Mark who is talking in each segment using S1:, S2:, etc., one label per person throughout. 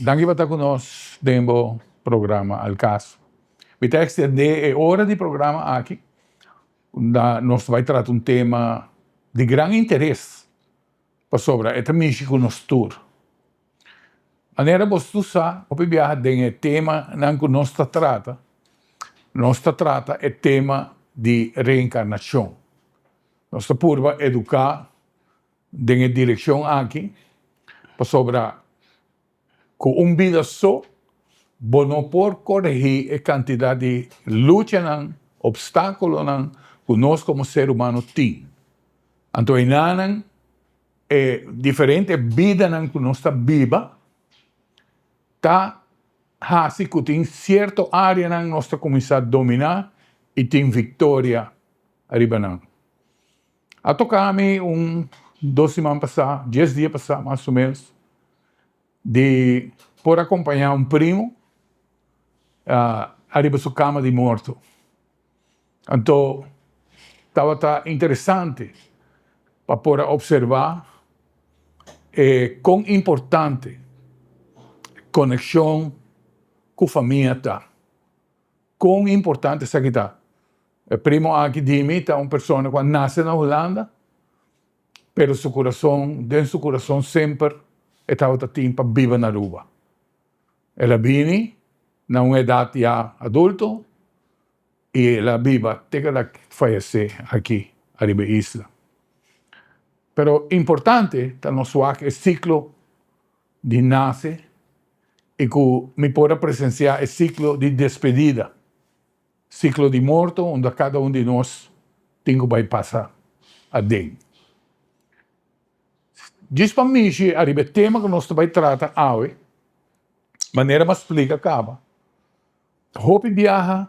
S1: Danki pa ta ku nos den bo programa Al Caso. Mi ta ekstendé e ora di programa aki unda nos ta bai trata un tema di gran interes pasobra e ta mishi ku nos tur. Manera bo tur sa, hopi biaha den e temanan ku nos ta trata, nos ta trata e tema di reenkarnashon. Nos ta purba eduká den e direkshon aki pasobra ku un bida so bo no por korehí e kantidat di luchanan, opstákulonan ku nos komo ser humano tin. Anto enanan e diferente bidanan ku nos ta biba ta hasi ku tin sierto áreanan nos ta kuminsá dominá i tin viktoria riba nan. A toka mi un dos siman pasá, dies dia pasá mas o menos, di por akompañá un primo ariba su kama di morto. Anto tabata interesante pa por a observá e kon importante konekshon ku famia ta. Kon importante esaki ta. E primo aki di mi ta un persona ku a nase na Hulanda, pero su kurason, den su kurason semper e tabata tin pa biba na Aruba. El a bini na un edat ya adulto i el a biba te ku el a fayesé aki ariba e isla. Pero importante ta nos wak e siklo di nase i ku mi por a presensiá e siklo di despedida, siklo di morto unda kada un di nos tin ku bai pasa aden. Djis pa mishi ariba e tema ku nos ta bai trata awe, manera mi a splika kaba, hopi biaha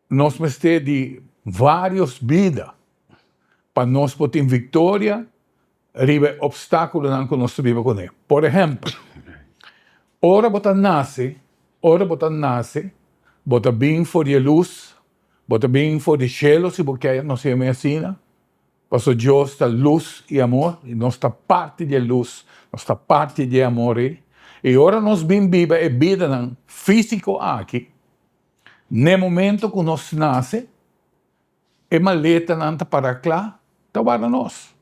S1: nos mester di vários bida pa nos por tin viktoria riba e opstákulonan ku nos ta biba kuné. Por ehèmpel, ora bo ta nase, ora bo ta nase, bo ta bin for di e lus, bo ta bin for di shelu, si bo ke nos yam'é asina, pasobra Dios ta lus i amor, i nos ta parti di e lus, nos ta parti di e amor ei. I ora nos bin biba e bidanan físiko aki, n'e momento ku nos nase, E maletanan ta para kla ta warda nos.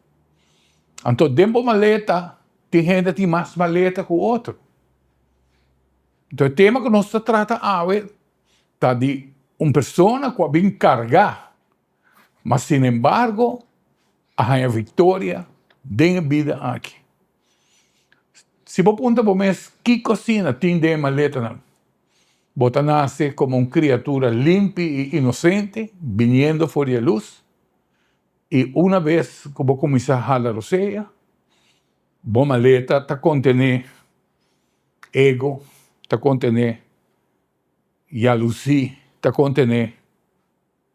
S1: Anto den bo maleta tin hende tin mas maleta ku otro. Anto e tema ku nos ta trata awe ta di un persona ku a bin karga, ma sinembargo a haña viktoria den e bida aki. Si bo puntra bo mes kiko asina tin den e maletanan, Bo ta nase komo un kriatura limpi i inosente, biniendo for di e lus, i una bes ku bo kuminsá hala rosea, bo maleta ta kontené ego, ta kontené yalusí, ta kontené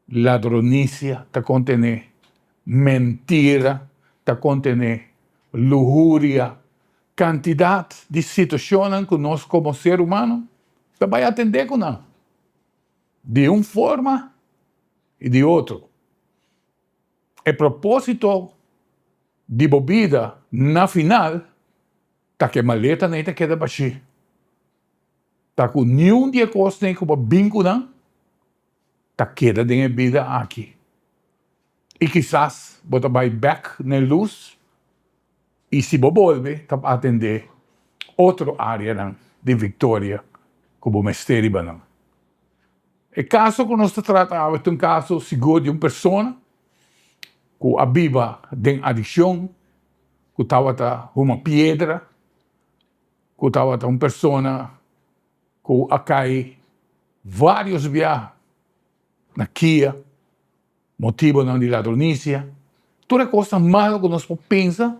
S1: Ladronisia ta kontené mentira, ta kontené luhuria, kantidat di situashonnan ku nos komo ser humano ta bai atendé ku nan di un forma i di otro. E propósito di bo bida na final ta ku e maletanan ei ta keda bashí, ta ku niun di e kosnan ei ku bo a bin ku nan ta keda den e bida aki. I kisas bo ta bai bek na e lus i si bo bolbe ta atendé otro áreanan di viktoria ku bo mester riba nan. E kaso ku nos ta trata awe ta un kaso sigur di un persona ku a biba den adikshon, ku tabata huma piedra, ku tabata un persona ku a kai vários biaha na kia, motibonan di ladronisia, tur e kosnan malo ku nos por pensa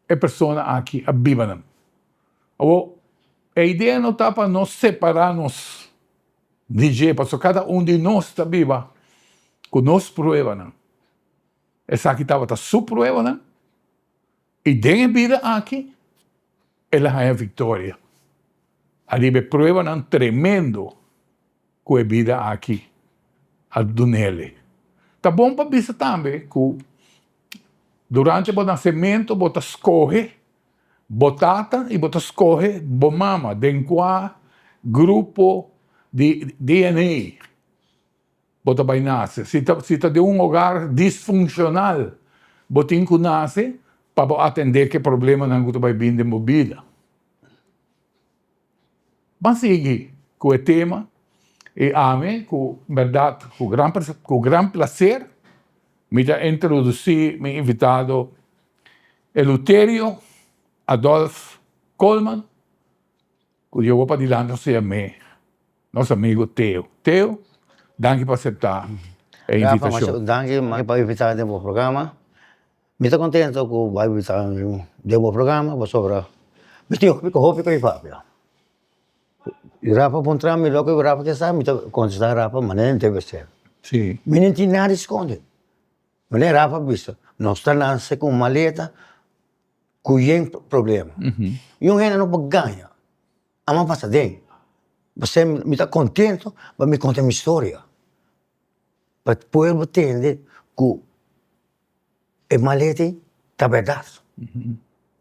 S1: e persona aki a biba nan. Awor, e idea no ta pa nos separá nos di dje, pasobra kada un di nos ta biba ku nos pruebanan. Esaki tabata su pruebanan. I den e bida aki el a haña viktoria ariba e pruebanan tremendo ku e bida aki a dun'el. Ta bon pa bisa tambe ku durante bo nasementu bo ta skohe. bo tata i bo ta skohe bo mama den kua grupo di DNA bo ta bai nase. Si ta si ta den un hogar disfunshonal bo tin ku nase pa bo atendé ku e problemanan ku ta bai bin den bo bida. Ban sigui ku e tema i ami ku bèrdat ku gran ku gran plaser mi ta introdusí mi invitado Eleuterio Adolf Koolman ku yobó padilanti nos yam'é nos amigo Teo. Teo, danki pa aseptá e invitashon.
S2: Danki pa invitá den bo programa. Mi ta contento cu bo a invita mi den bo programa pasobra mi tin hopi hopi cu mi papia. Rafa puntra mi loke Rafa ke sa mi ta contesta Rafa manera debe ser. Mi no tin nada di sconde. Manera Rafa a bisa nos ta nace cu un maleta cu yen problema. Y un hende no por gaña. Amo pasa den. Pasobra mi ta contento pa mi conta mi historia. Pa pueblo tende cu. E maleta ta bèrdat.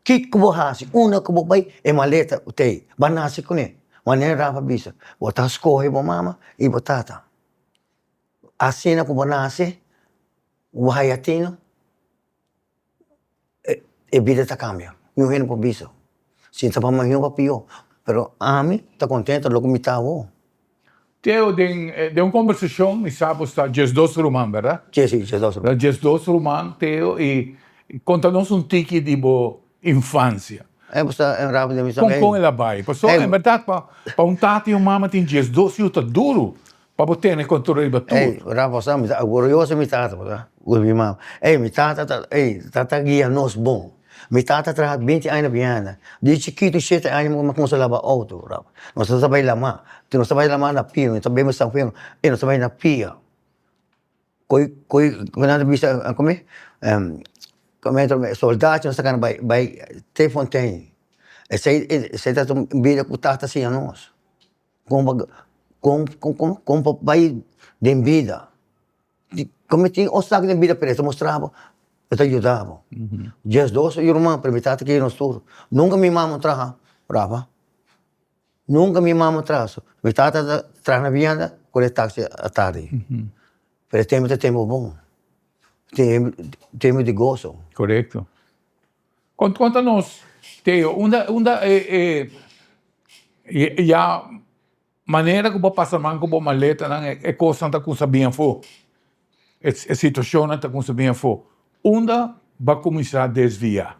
S2: Kiko bo hasi, unda ku bo bai, e maleta ta ei. Bo a nase kuné. Manera Rafa bisa, bo ta skohe bo mama i bo tata. Asina ku bo nase, bo haya tino, e bida ta kambia. Niun hende por bisa. Si ta pa mihó pa pió. Pero ami ta kontento loke mi ta awor.
S1: Teo, den den un kombersashon mi sa bo sta diesdos ruman, bèrdat?
S2: Si, si, diesdos ruman.
S1: Diesdos ruman, Teo, i konta nos un tiki di bo infansia.
S2: E bo sa en rapi den mi sa.
S1: Kon kon el a bai? Pasobra en bèrdat pa pa un tata i un mama tin diesdos yu ta duru pa bo tene kontrol riba tur.
S2: Ey, Rafa, bo sa mi ta orguyoso di mi tata, bo sa, ku mi mama. Ey, mi tata ta, ey, tata guia nos bon. Mi tata a traha binti aña na Viena. Di chikitu shete aña mi kuminsá laba outo, Rafa. Nos ta bai lamá. Nos ta bai lamá na pia, nos ta bebe San Juan, ey nos ta bai na pia. Koi koi ku nan ta bisa kome kome soldachi nos ta kana bai bai Tweefontein. Esei esei ta un bida ku tata a siña nos. Kon pa kon kon kon pa bai den bida. Como tin obstáculo den bida pero e ta mustra bo, e ta yuda bo. Diesdos yu ruman pero mi tata kere nos tur. Nunca mi mama traha, Rafa, nunca mi mama traha. Mi tata ta traha na vivienda cu e taxi atardi. Pero e tempo ta tempo bon, tempo di goso.
S1: Corecto. Conta nos Teo, unda unda e e ya Manera ku bo pasa man ku bo maletanan e kosnan ta kumsa bin afó, e situashonnan ta kumsa bin afó. Unda bo a kuminsá desviá?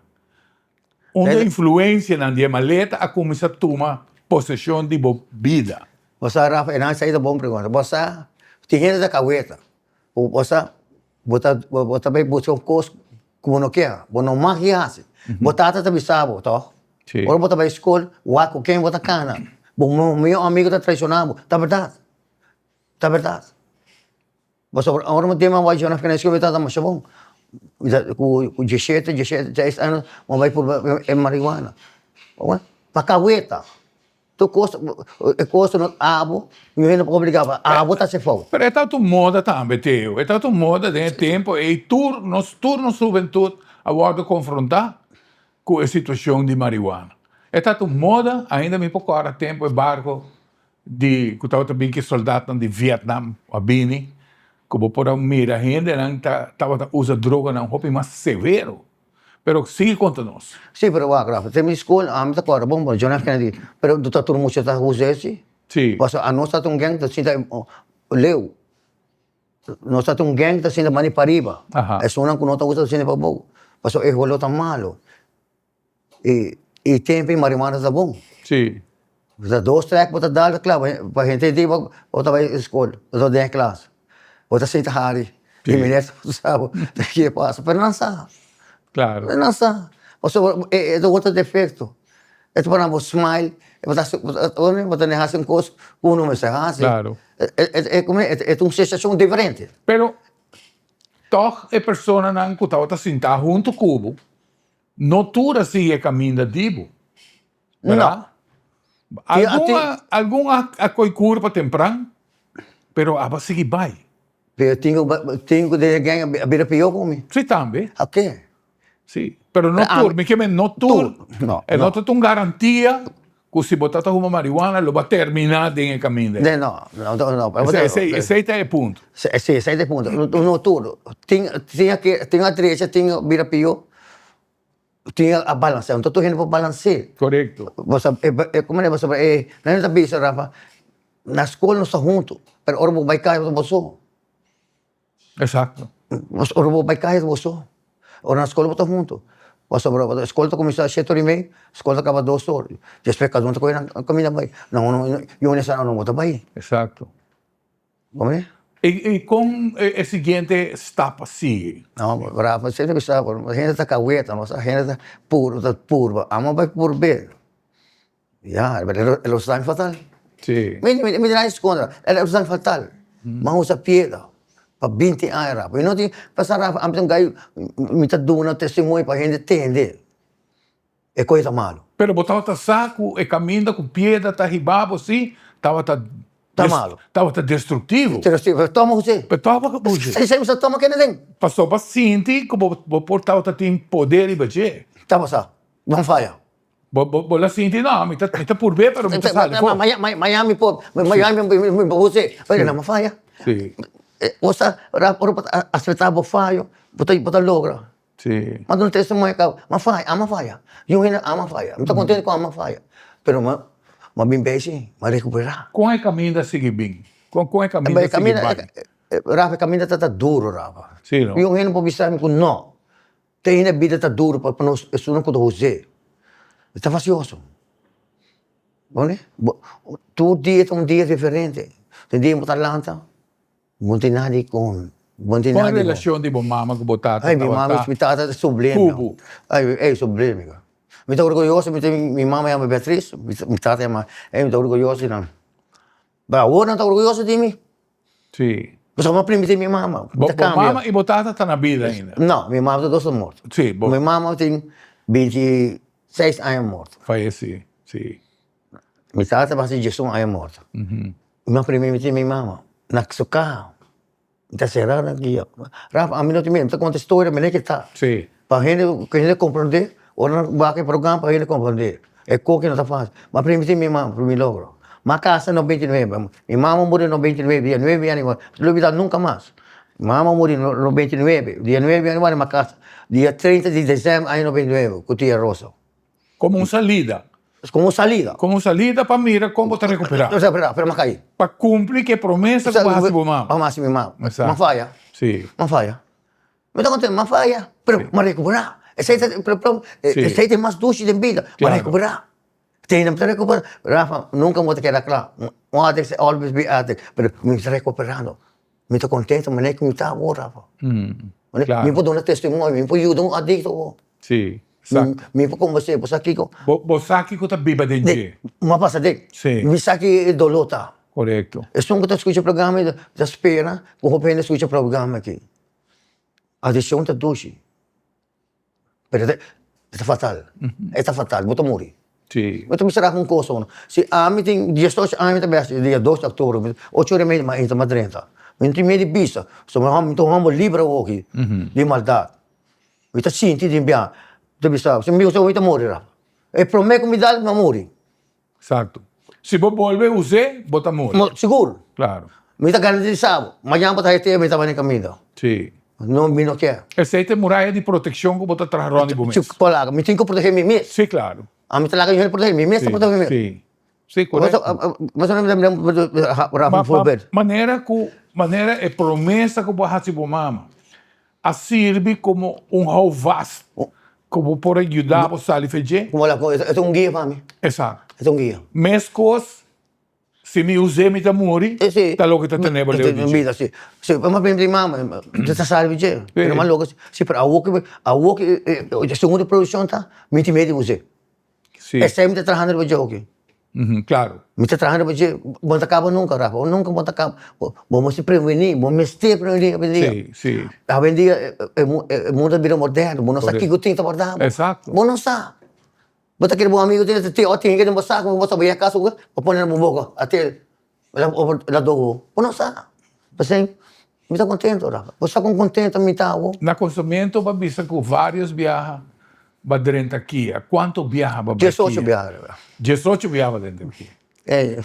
S1: Unda influensianan di e maleta a kuminsá tuma poseshon di bo bida?
S2: Bo sa Rafa, e nan esei ta bon pregunta. Bo sa tin hende ta kaweta. Bo sa bo ta bo ta bai buska un kos ku bo no kier, bo no mag di hasi. Bo tata ta bisa bo tòg? Ora bo ta bai skol, wak ku ken bo ta kana. Bo mihó amigu ta traishoná bo. Ta bèrdat, ta bèrdat. Pasobra ora mi tin bai John F. Kennedy School mi tabata masha bon. Mi ta ku dieshete, dieshete, seis aña mi a bai purba e marihuana. Pa kaweta. Tur kos, e kos no abo, mi hende por obliga bo, abo ta hasi fout.
S1: Pero e tabata un moda tambe, Teo. E tabata un moda den e tempo ei. Tur nos, tur nos hubentut a wòrdu konfrontá ku e situashon di marihuana. E tabata un moda, ainda mi por kòrda tempu e barko di ku tabata bin ku e soldatnan di Vietnam a bini, ku bo por a mira hendenan ta tabata usa droganan hopi mas severo. Pero sigui konta nos.
S2: Sí, pero wak Rafa, te mi skol ami ta kòrda bon bon, John F. Kennedy, pero ta tur mucha ta usa esi.
S1: Sí.
S2: Pasobra anos ta un gang ta sinta leu. Nos ta un gang ta sinta mani pariba. Esunnan ku no ta usa ta sinta pabou. Pasobra e holó ta malo. I i tempu e marihuana ta bon.
S1: Sí.
S2: Ta dos trek bo ta dal kla pa hende di bo ta bai skol, bo ta den klas. Bo ta sinta hari i mi net sa bo ke pasa, pero nan sa.
S1: Claro.
S2: Nan sa. Pasobra e ta wòrdu defekto. E ta pone bo smile, bo ta bo ta hasi un kos ku bo no mester hasi.
S1: Claro.
S2: E ta un sensashon diferente.
S1: Pero tòg e personanan ku tabata sintá huntu ku bo no tur a sigui e kaminda di bo.
S2: No.
S1: Algun a, algun a, a koi kurpa tempran, pero aba sigui bai.
S2: Pero tin ku, tin ku den e gang a bira pió ku mi.
S1: Sí tambe.
S2: Oké.
S1: Sí. Pero no tur, mi ke men no tur.
S2: No,
S1: E no ta un garantia ku si bo ta ta huma marihuana lo bo a terminá den e kaminda ei.
S2: No, no, no.
S1: Esei, esei ta e punto.
S2: Si, esei ta e punto. No tur. Tin, tin a ke, tin a drecha, tin a bira pió, tin a balansea. No ta tur hende por balansea.
S1: Korekto.
S2: Pasobra e, e, komo pasobra e, nan ta bisa Rafa, na skol nos ta huntu, pero ora bo bai kas bo ta bo so.
S1: Exacto.
S2: Ora bo bai kaya bo so. Ora na skol bo ta hunto. Pasobra skol ta kuminsá shete ora i mei, skol ta kaba dos or. Despues kada un ta kohe nan kaminda bai. Nan yu nan sa nan bo ta bai.
S1: Exacto.
S2: Bo mira?
S1: I kon e siguiente stap a sigui?
S2: No, Rafa, esei ta bisa bo, hende ta kaweta, no sa, hende ta purba, ta purba. Amo bai purbe. Ya, e lo slang fatal.
S1: Sí.
S2: Mi mi mi na esconde, e lo slang fatal. M'a usa piedra pa binti aña Rafa. Mi no tin pasa Rafa, ami ta un gai, mi ta duna testimonio pa hende tende e koe ta malo.
S1: Pero bo tabata sa ku e kaminda ku piedra ta hiba bo si tabata
S2: Ta malo.
S1: Tabata destruktivo.
S2: Destruktivo, pero toma us'e.
S1: Pero toma us'e.
S2: Esei usa toma kende den.
S1: Pasobra bo sinti ku bo bo por tabata tin poder riba dje.
S2: Tabata, no faya.
S1: Bo bo bo la sinti no, mi ta mi ta purb'é pero mi ta sali for.
S2: Miami por Miami mi por us'é, pero nan a faya.
S1: Sí.
S2: Bo sa ora bo ta aseptá bo fayo bo ta bo ta logra.
S1: Sí.
S2: M'a duna testimonio kaba, m'a faya, amo a faya. Yu hende amo a faya. Mi ta kontento ku amo a faya, pero m'a m'a bin bei si, m'a rekuperá.
S1: Kon e kaminda sigui bin? Kon kon e kaminda sigui bai?
S2: Rafa, e kaminda ta ta duro, Rafa.
S1: Sí no.
S2: Yu hende por bisa mi ku no. Te hende bida ta duru pa nos esunnan ku ta hus'é. E ta fasioso. Bo tur dia ta un dia diferente. Tin dia bo ta lanta, bo no tin nada di kome, bo no tin
S1: Kon
S2: nada
S1: e
S2: di
S1: relashon di bo mama ku bo tata
S2: Ay, mi
S1: tabata
S2: mama ku mi tata ta sublime.
S1: ku bo?
S2: Ay, ey sublime. Mi ta orguyoso, mi tin mi mama yama Beatriz, mi tata yama, ey mi ta orguyoso di nan. Pero awor nan ta orguyoso di mi.
S1: Sí.
S2: Pasobra mi a primiti mi mama.
S1: Bo, bo mama i bo tata ta na bida ainda?
S2: No, mi mama ta dos ta morto.
S1: Sí, bo.
S2: Mi mama tin 26 aña morto.
S1: Fayesí, sí.
S2: Mi tata basa 11 aña morto. Mi a primiti mi mama na su kaha. Mi ta sera na dia. Rafa, ami no tin miedu, mi ta konta historia manera ke ta.
S1: Sí.
S2: Pa hende, ku hende komprondé, ora nan wak e programa pa hende komprondé. E koki no ta fásil. Mi a primiti mi mama pa mi logro. Mi a kasa 99, mi mama a muri 99, dia nuebe januari, mi no ta lubida nunka mas. Mi mama a muri 99, dia nuebe januari mi a kasa, dia 30 di desèmber aña 99 ku tia Rosa.
S1: Komo un salida.
S2: Komo un salida.
S1: Komo un salida pa mira kon bo ta rekuperá.
S2: Rekuperá, pero mi a kai.
S1: Pa kumpli ku e promesa ku bo a hasi bo mama.
S2: Pa hasi mi mama. Mi a faya.
S1: Sí.
S2: Mi a faya. Mi ta konta, mi a faya, pero mi a rekuperá. Esei ta, esei ta e mas dushi den bida, mi a rekuperá. Te mi ta rekuperá. Rafa, nunka bo ta keda kla. Un addict will always be addict, pero mi ta rekuperando. Mi ta kontento manera ku mi ta awor, Rafa. Mi por duna testimonio, mi por yuda un adikto awor.
S1: Sí, exacto.
S2: Mi por kombers'é, bo sa kiko?
S1: Bo sa kiko ta biba den dje.
S2: Mi a pasa den.
S1: Sí.
S2: Mi sa ki e doló ta.
S1: Korekto.
S2: Esun ku ta skucha programa ta spera ku hopi hende skucha programa aki. Adikshon ta dushi. Pero e ta fatal, e ta fatal, bo ta muri.
S1: Sí.
S2: Bo ta mester haci un cosa uno. Si ami tin 18 aña mi ta besti dia 2 di october, ocho ora y media mi a entra mi a drenta. Mi no tin miedu di bisa, pasobra mi ta un homber liber awoki di maldad. Mi ta sinti di bia, mi ta bisa, si mi bisa mi ta muri rato. E prome cu mi dal mi a muri.
S1: Exacto. Si bo bolbe us'é, bo ta muri.
S2: Sigur.
S1: Claro.
S2: Mi ta garantisa bo, mañan bo ta hete mi ta bai na caminda.
S1: Sí.
S2: No, mi no kier.
S1: Esei ta e muraya di proteccion cu bo ta traha rond di bo mes.
S2: Sí, polaco. Mi tin cu protege mi mes.
S1: Sí, claro.
S2: Ami ta laga hende protege mi mes ta protege mi mes.
S1: Sí, sí. Correcto. Manera cu, manera e promesa cu bo a haci bo mama a sirbi como un houvast cu bo por a yuda bo sali fe dje.
S2: E ta un guia pa mi.
S1: Exacto.
S2: E ta un guia.
S1: Mescos, si mi us'é mi ta muri, ta loke ta tene bo leu di dje.
S2: Si, si, pero mi mama ta sali dje. Pero mas loke, si, pero awor cu, awor cu e segundo produccion ta, mi tin miedu di us'é.
S1: Sí.
S2: Esei mi ta trahando riba dje oki.
S1: Claro.
S2: Mi ta trahando riba dje, bo no ta kaba nunka, Rafa, bo nunka bo ta kaba. Bo mester prevení, bo mester prevení awendia.
S1: Sí, sí.
S2: Awendia e mundo a bira moderno, bo no sa kiko tin ta warda bo.
S1: Exacto.
S2: Bo no sa. Bo ta kere bo amigo tin o tin hende den bo saco, bo sa bo yega kas bo pone na bo boka, ate la dogo. Bo no sa. P'esei mi ta contento, Rafa. Bo sa kon contento mi ta awo.
S1: Na konsumento bo a bisa ku varios biaha. Ba drenta kia? Cuanto biaha ba bai kia?
S2: Diesocho biaha riba.
S1: Diesocho biaha ba drenta kia.
S2: Ey.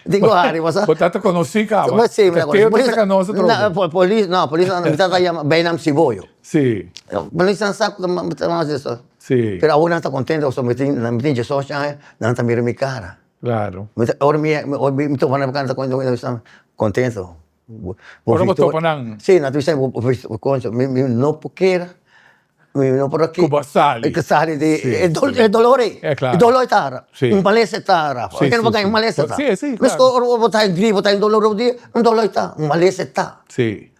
S2: Digo hari bo sa.
S1: Bo tata conoci caba.
S2: Si, mi ta conoci.
S1: Teo ta saca nos atrobe.
S2: Polis, no, polis mi tata yama bay nam siboyo.
S1: Si.
S2: Polis nan sa cu mi ta haci eso.
S1: Si.
S2: Pero awor nan ta contento pasobra mi tin, mi tin diesocho aña, nan ta mira mi cara.
S1: Claro.
S2: Ora mi topa nan mi ta contento.
S1: Ora bo topa nan.
S2: Sí, nan ta bisa mi concho, mi no por kera, mi no por
S1: Ku bo a sali.
S2: Ku sali di e dolor ei.
S1: E klaro.
S2: E dolor ta ara.
S1: Sí.
S2: Un malesa ta ara.
S1: Sí, sí, sí.
S2: Un malesa ta.
S1: Sí, sí, klaro.
S2: Meskos ora bo ta den gripe, bo ta den dolor rond dia, un dolor ta, un malesa ta.
S1: Sí,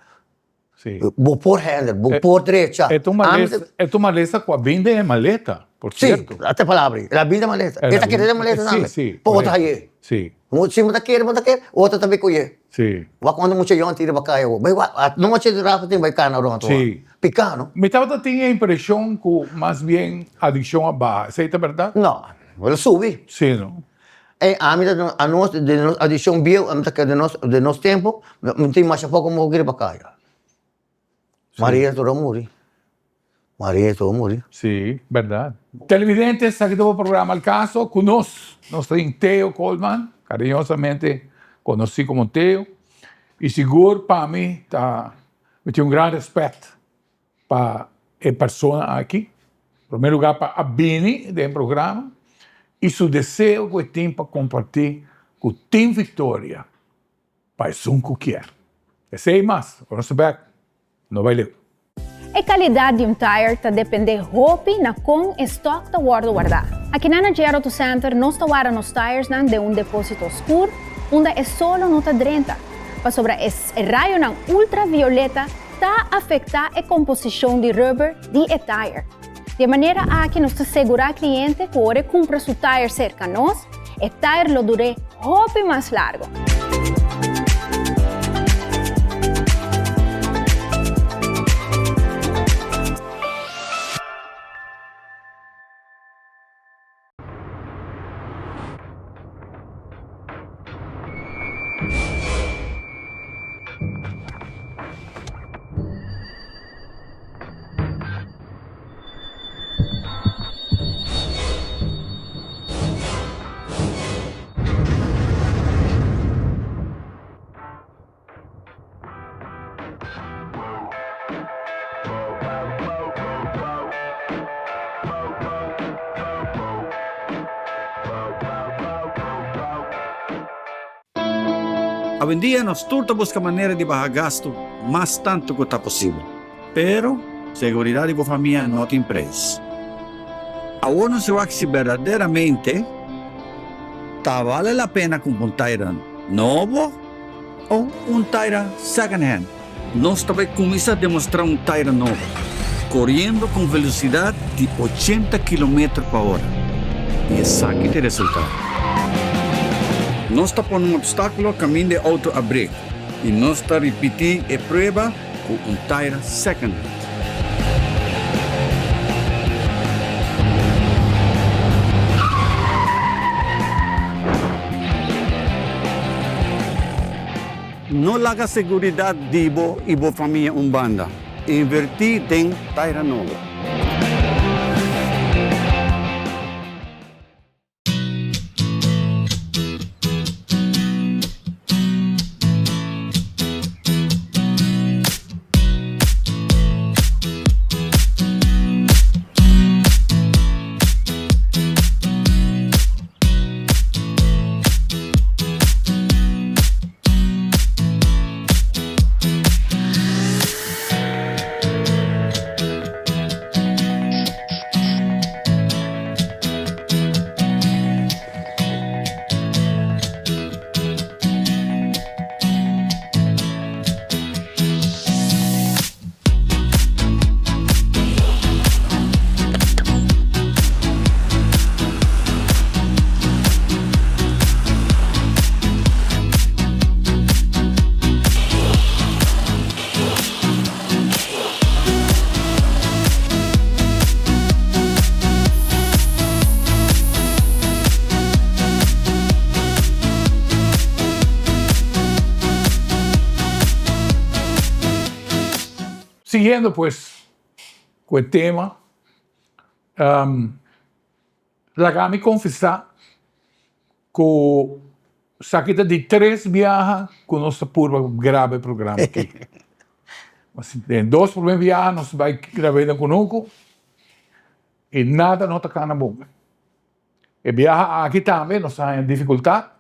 S1: sí.
S2: Bo por handle, bo por drecha.
S1: E ta un malesa, e ta un malesa ku a bin den e maleta, por sierto.
S2: Sí, ata e palabra ei, el a bin den e maleta. E ta kere den e maleta tambe.
S1: Sí, sí.
S2: Pa bo ta haye.
S1: Sí.
S2: Si bo ta kere, bo ta kere, otro ta bin ku ye.
S1: Sí.
S2: Wak unda mucha yon tira pa kaya awor. Bai wak, anochi Rafa tin bai kana rond awor.
S1: Sí.
S2: Piká no.
S1: Mi tabata tin e impreshon ku mas bien adikshon a baha. Esei ta bèrdat?
S2: No, el a subi.
S1: Sí no.
S2: Ey, ami ta duna, anos, den nos adikshon bieu, ami ta kere den nos, den nos tempu, mi tin masha poko moho kere pa kaya. Maria tur a muri. Maria tur a muri.
S1: Sí, berdad. Televidentes, aki ta bo programa Al Caso cu nos. Nos ta tin Theo Koolman, cariñosamente conoci como Theo. Y sigur pa mi ta, mi tin un gran respet pa e persona aki. Primer lugar pa a bini den programa y su deseo cu e tin pa comparti cu Team Victoria. Pa esun ku kier. Esei mas, ora nos ta bek, no bai leu.
S3: E kalidat di un tire ta dependé hopi na kon e stòk ta wòrdu wardá. Akinan na JR Auto Center nos ta warda nos tiresnan den un depósito skur unda e solo no ta drenta, pasobra e rayonan ultravioleta ta afektá e komposishon di rubber di e tire. Di e manera aki nos ta segurá kliente ku ora e kumpra su tire serka nos, e tire lo dur'é hopi mas largo.
S4: Awendia nos tur ta buska manera di baha gastu mas tantu ku ta posibel. Pero, seguridat di bo famia no tin preis. Awor nos wak si berdaderamente ta bale la pena kumpra un taira nobo o un taira second hand. Nos ta bai kuminsá demostrá un taira nobo, koriendo ku un velosidat di ochenta kilometer pa ora. I esaki ta e resultado. Nos ta pone un opstákulo kaminda e outo a brek i nos ta ripití e prueba ku un taira second hand. No laga seguridat di bo i bo famia un banda. Invertí den taira nobo.
S1: Siguiendo pues. ku e tema. Laga mi konfesá ku esaki ta di tres biaha ku nos ta purba graba e programa aki. Den dos promé biaha nos bai grab'é den kunuku i nada no ta kana bon. E biaha aki tambe nos a haña difikultat,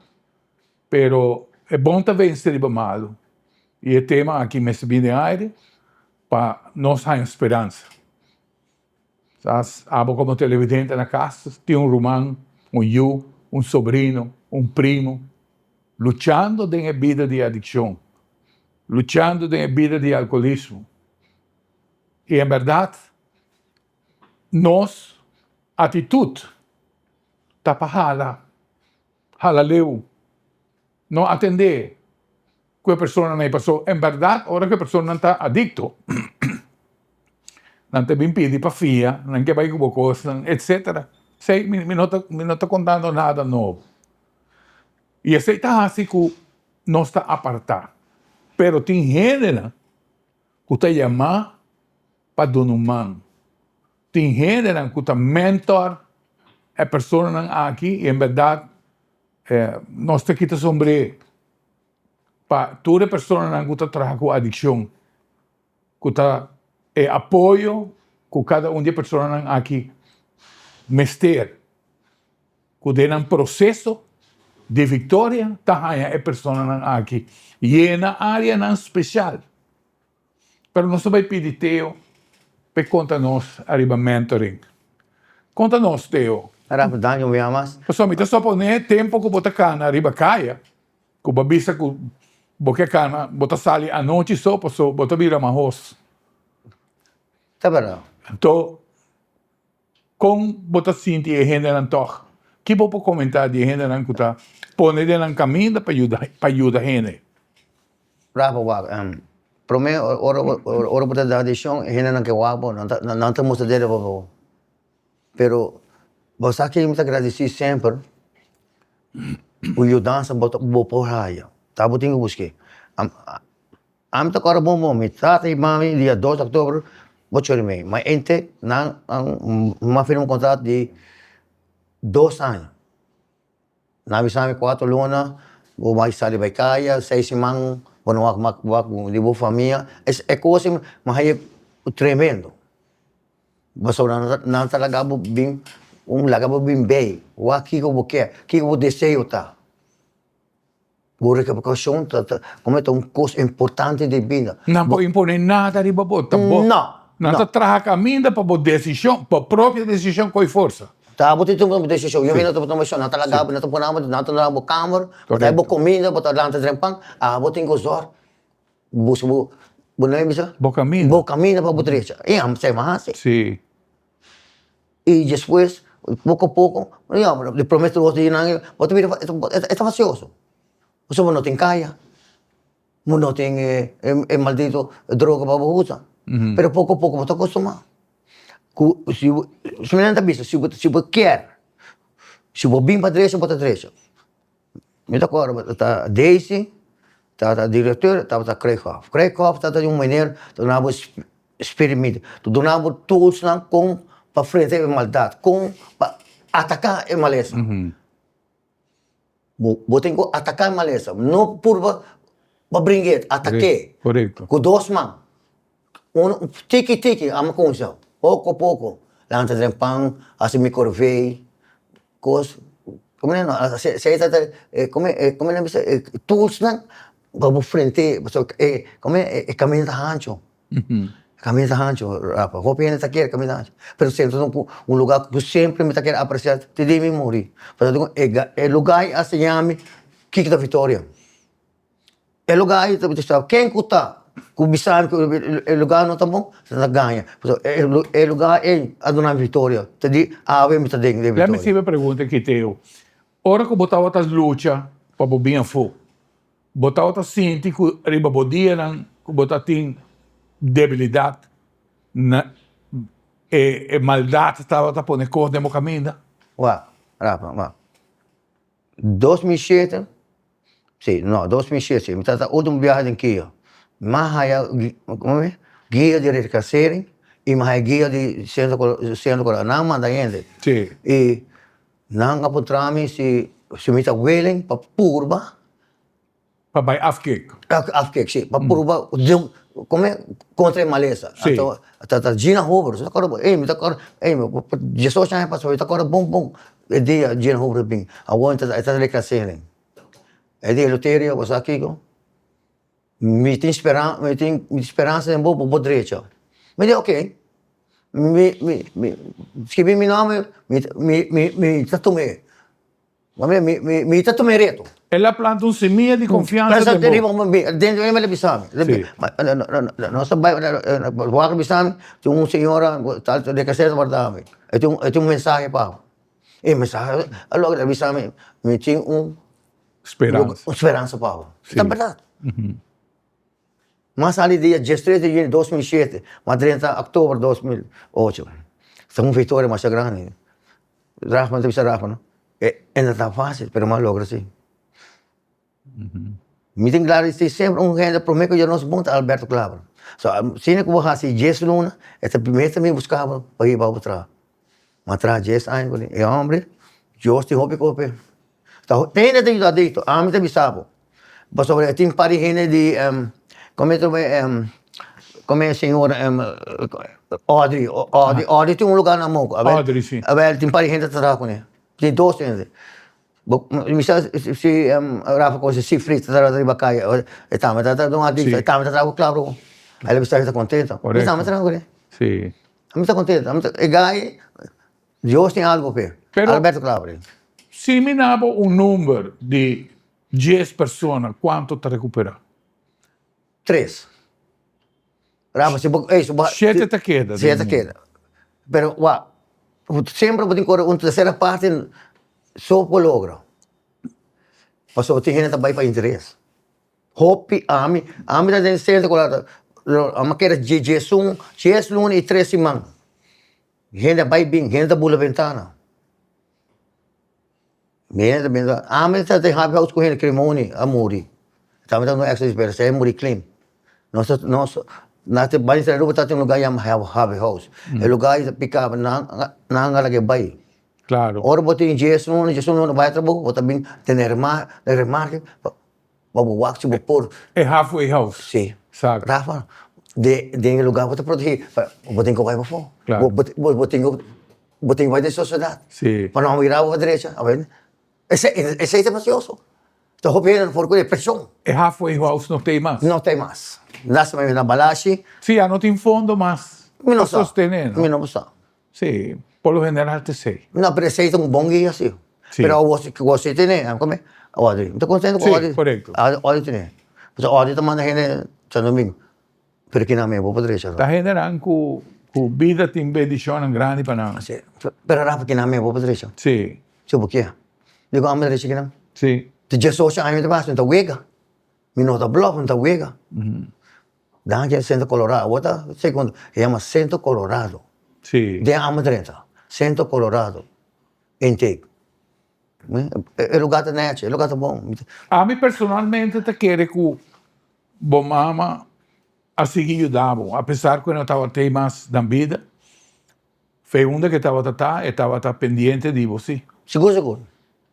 S1: pero e bon ta vense riba malu i e tema aki mester bini den aire pa nos haña speransa. Sa abo komo televidente na kas tin un ruman, un yu, un sobrino, un primo luchando den e bida di adikshon, luchando den e bida di alkolismo. I en bèrdat nos atitut ta pa hala, hala leu, no atendé ku e personanan ei paso en bèrdat ora ku e personanan ta adikto nan ta bin pidi pa fia, nan ke bai ku bo kosnan etsetera. Esei mi no ta mi no ta kontando nada nobo. I esei ta hasi ku nos ta apartá. Pero tin hendenan ku ta yamá pa duna un man. Tin hendenan ku ta mentor e personanan aki i en bèrdat nos ta kita sombré pa tur e personanan ku ta traha ku adikshon, ku ta e apoyo ku kada un di e personanan aki mester, ku den nan proseso di viktoria ta haña e personanan aki yena áreanan spesial. Pero nos ta bai pidi Theo p'e konta nos ariba mentoring. Konta nos, Theo.
S2: Rafa, danki un bia mas.
S1: Pasobra mi ta soponé tempu ku bo ta kana riba kaya, ku bo a bisa ku bo ke kana, bo ta sali anochi so pasobra bo ta bira mahos.
S2: Ta berdad.
S1: Anto, Kon bo ta sinti e hendenan tòg? Ki bo por komentá di e hendenan ku ta pone den nan kaminda pa yuda pa yuda hende?
S2: Rafa, Wak, promé ora ora bo ta da adikshon e hendenan ke wak bo nan ta nan ta mustra dede pa bo. Pero bo sa ke mi ta gradisí semper ku yudansa bo ta bo por haya, ta bo tin ku busk'é. Ami ta kòrda bon bon, mi tata i mami dia dos di òktober bo chori mei, ma ente nan a firma un kontrato di dos aña. Nan a bisa mi kuater luna bo bai sali bai kaya, seis siman bo no wak mak wak di bo famia, e kos ei mi haña tremendo, pasobra nan ta laga bo bin laga bo bin bei wak kiko bo ke, kiko bo deseo ta. Bo rekapitulashon ta ta como ta un kos importante den bida.
S1: Nan por impone nada riba bo, ta bo.
S2: No,
S1: Nan ta traha kaminda pa bo desishon, bo propio desishon koe forsa.
S2: Ta bo tin tuma bo desishon, yo mi no ta tuma desishon, nan ta laga bo, nan ta pone bo, nan ta duna bo kamer, bo ta bo komida, bo ta lanta dren pan, abo tin ku zòrg buska bo, bo no bisa?
S1: Bo kaminda.
S2: Bo kaminda pa bo drecha, i ami sa e mas hasi.
S1: Si.
S2: I despues poko a poko di prome dos dianan bo ta bira e ta fasioso pasobra bo no tin kaya bo no tin e maldito droga pa bo usa pero poko a poko bo ta kostumá ku si bo mi nan ta bisa si bo kier si bo bin pa drecha bo ta drecha mi ta kòrda ta Daisy tabata direkteur tabata Kruijhof Kruijhof tabata un meneer ta duna bo Sperimento ta duna bo toolsnan kon pa frenta e maldat, kon pa ataká e malesa. Bo bo tin ku ataká e malesa, no purba pa bring'é, atak'é ku dos man. Unu tiki tiki amo kuminsá, poko poko, lanta den pan, hasi mi korvei, Kos como nan esei ta como como nan bisa e toolsnan pa bo frente pasobra e como e kaminda ta hancho e kaminda ta hancho Rafa hopi hende ta kere kaminda hancho pero siempre ta un lugar ku siempre mi ta kere apresia te dia mi muri pasobra e lugar ei a siña mi kiko ta victoria. E lugar ei ta bisa ken ku ta ku bisa mi ku e lugar no ta bon ta gaña pasobra e lugar ei a duna mi victoria te di awe mi ta den den
S1: Lèt mi
S2: victoria.
S1: sibi e pregunta aki Teo. Ora ku bo tabata lucha pa bo bin afó, bo tabata sinti ku riba bo dianan ku bo ta tin debilidat na e e maldat tabata pone kos den bo kaminda?
S2: Wak, Rafa, wak. 2007, si, no, 2007, mi tabata ultimo biaha den Kia. Mi a haya, como e, guia di reclassering. I mi haya guia di Centro Centro Colorado. Nan a manda hende.
S1: Sí.
S2: I nan a puntra mi si si mi ta willing pa purba.
S1: Pa bai afkik.
S2: Afkik, si. Pa purba come kontra e malesa.
S1: Sí.
S2: Anto ta ta Gina Huber, mi ta kòrda ey mi ta kòrda ey diesocho aña pasa mi ta kòrda bon bon e dia Gina Huber a bin. Awor e ta e ta reclassering. E di Eleuterio bo sa kiko? Mi tin speran mi tin speransa den bo pa bo drecha. Mi di oke. Mi mi mi skibi mi nòmber mi mi mi ta tum'é. Mi mi mi ta tuma e reto.
S1: El a planta un semilla di confiansa den bo.
S2: Den mi el a bisa mi.
S1: Si.
S2: Nos ta bai wak a bisa mi tin un señora tal de casera ta warda mi. E tin e tin un mensahe pa bo. E mensahe a logra el a bisa mi mi tin un
S1: Speransa.
S2: Un speransa pa bo.
S1: Si.
S2: Ta berdad. Mas sali dia diestres di juni 2007, mas drenta october 2008. Ta un victoria masha grandi. Rahman ta bisa Rahman no, e no ta facil pero mi a logra si. Mi tin gradeci semper un hende prome cu nos bon ta Alberto Klaber. So asina cu bo haci dies luna e ta primer ta bin busca bo pa hiba bo traha. Mi a traha dies aña cu ne e hombre Dios tin hopi cos p'e. Ta hende ta yuda adicto ami ta bisa bo pasobra e tin par di hende di como e ta como e señora Audrey Audrey Audrey tin un lugar na Moko
S1: Audrey si.
S2: Awel tin par di hende ta traha cune tin dos hende mi sa si Rafa conoce Sifri ta traha riba caya e tambe ta traha un adicto e tambe ta traha cu Claro el a bisa mi ta contento mi tambe ta traha cune mi ta contento e guy Dios tin algo p'e.
S1: Pero,
S2: Alberto Claverie.
S1: Si mi na bo un number di dies persona, cuanto ta recupera?
S2: Tres. Rafa, si bo, ey, si bo.
S1: Shete ta keda.
S2: Shete ta keda. Pero wak, semper bo tin kore un tercera parte so por logra. Pasobra tin hende ta bai pa interes. Hopi ami, ami ta den sente ku ami a keda djesun, djes luna i tres siman. Hende a bai bin, hende ta bula bentana. Hende ta bin, ami ta den happy house ku hende Cremoni a muri. Tambe ta un ex pero esei a muri clean. Nos ta nos na ta bai Aruba ta tin un lugar yama happy house. E lugar ei ta pika nan nan a laga e bai.
S1: Claro.
S2: Ora bo tin diesun diesun luna bai trabou bo ta bin tene remarke pa bo wak si bo por.
S1: E halfway house.
S2: Si.
S1: Exacto.
S2: Rafa, den den e lugar bo ta protegi, bo tin ku bai pafó.
S1: Claro.
S2: Bo bo tin ku bo tin ku bai den sosiedat.
S1: Si.
S2: Pa no mira bo pa drecha, awe esei esei ta precioso. Ta hopi hende for ku depresion.
S1: E halfway house no t'ei mas.
S2: No t'ei mas. Lastima mi na Balashi.
S1: Si, ya no tin fondo mas
S2: Mi no
S1: pa
S2: sa.
S1: sostene, no?
S2: Mi no sa.
S1: Si, por lo general ta esei.
S2: No, pero esei ta un bon guia si.
S1: Si.
S2: Pero awor si awor si tene, come? Audrey. Mi ta contento cu
S1: Si,
S2: Audrey.
S1: corecto.
S2: Audrey tene. Pasobra Audrey ta manda hende Santo Domingo. Pero kinan mi bo por drecha no.
S1: Ta hendenan cu cu bida tin bendicionnan grandi pa nan.
S2: Si. Pero Rafa kinan mi bo por drecha.
S1: Si.
S2: Si bo kier. Dico amo drecha kinan.
S1: Si.
S2: Te diesocho aña mi ta basa, mi ta wega. Mi no ta blof, mi ta wega. Danki a Centro Colorado. Awor ta segundo. E yama Centro Colorado.
S1: Sí.
S2: Den amo drenta. Centro Colorado. Intake. E lugar ta nechi, e lugar ta bon.
S1: Ami personalmente ta kere ku bo mama a sigui yuda bo, apesar ku e no tabata ei mas nan bida. Fe unda ke tabata ta, e tabata pendiente di bo si.
S2: Sigur sigur.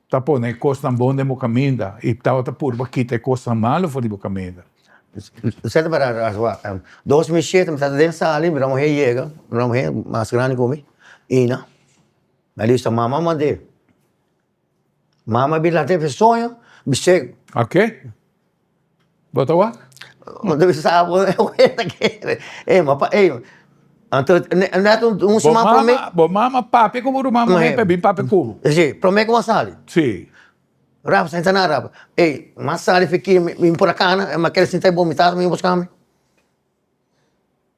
S1: Ta pone e kosnan bon den bo kaminda i tabata purba kita e kosnan malu for di bo kaminda.
S2: Sete para rasua. 2007 mi tabata den sali, mi muher yega, mi muher mas grandi ku mi, Ina. Mi a lista mama a mand'é. Mama a bin lant'é pa e soño, bis'é.
S1: Oke. Bo ta wak?
S2: Bo ta bisa bo ta kere. Ey ma pa ey. Anto net un siman prome.
S1: Bo mama papia ku bo ruman muhé pa e bin papia ku bo.
S2: Si, prome ku bo a sali.
S1: Si.
S2: Rafa sinta na Rafa. Ey, m'a sali fiki mi por a kana, m'a kere sinta bo mi tata mi buska mi.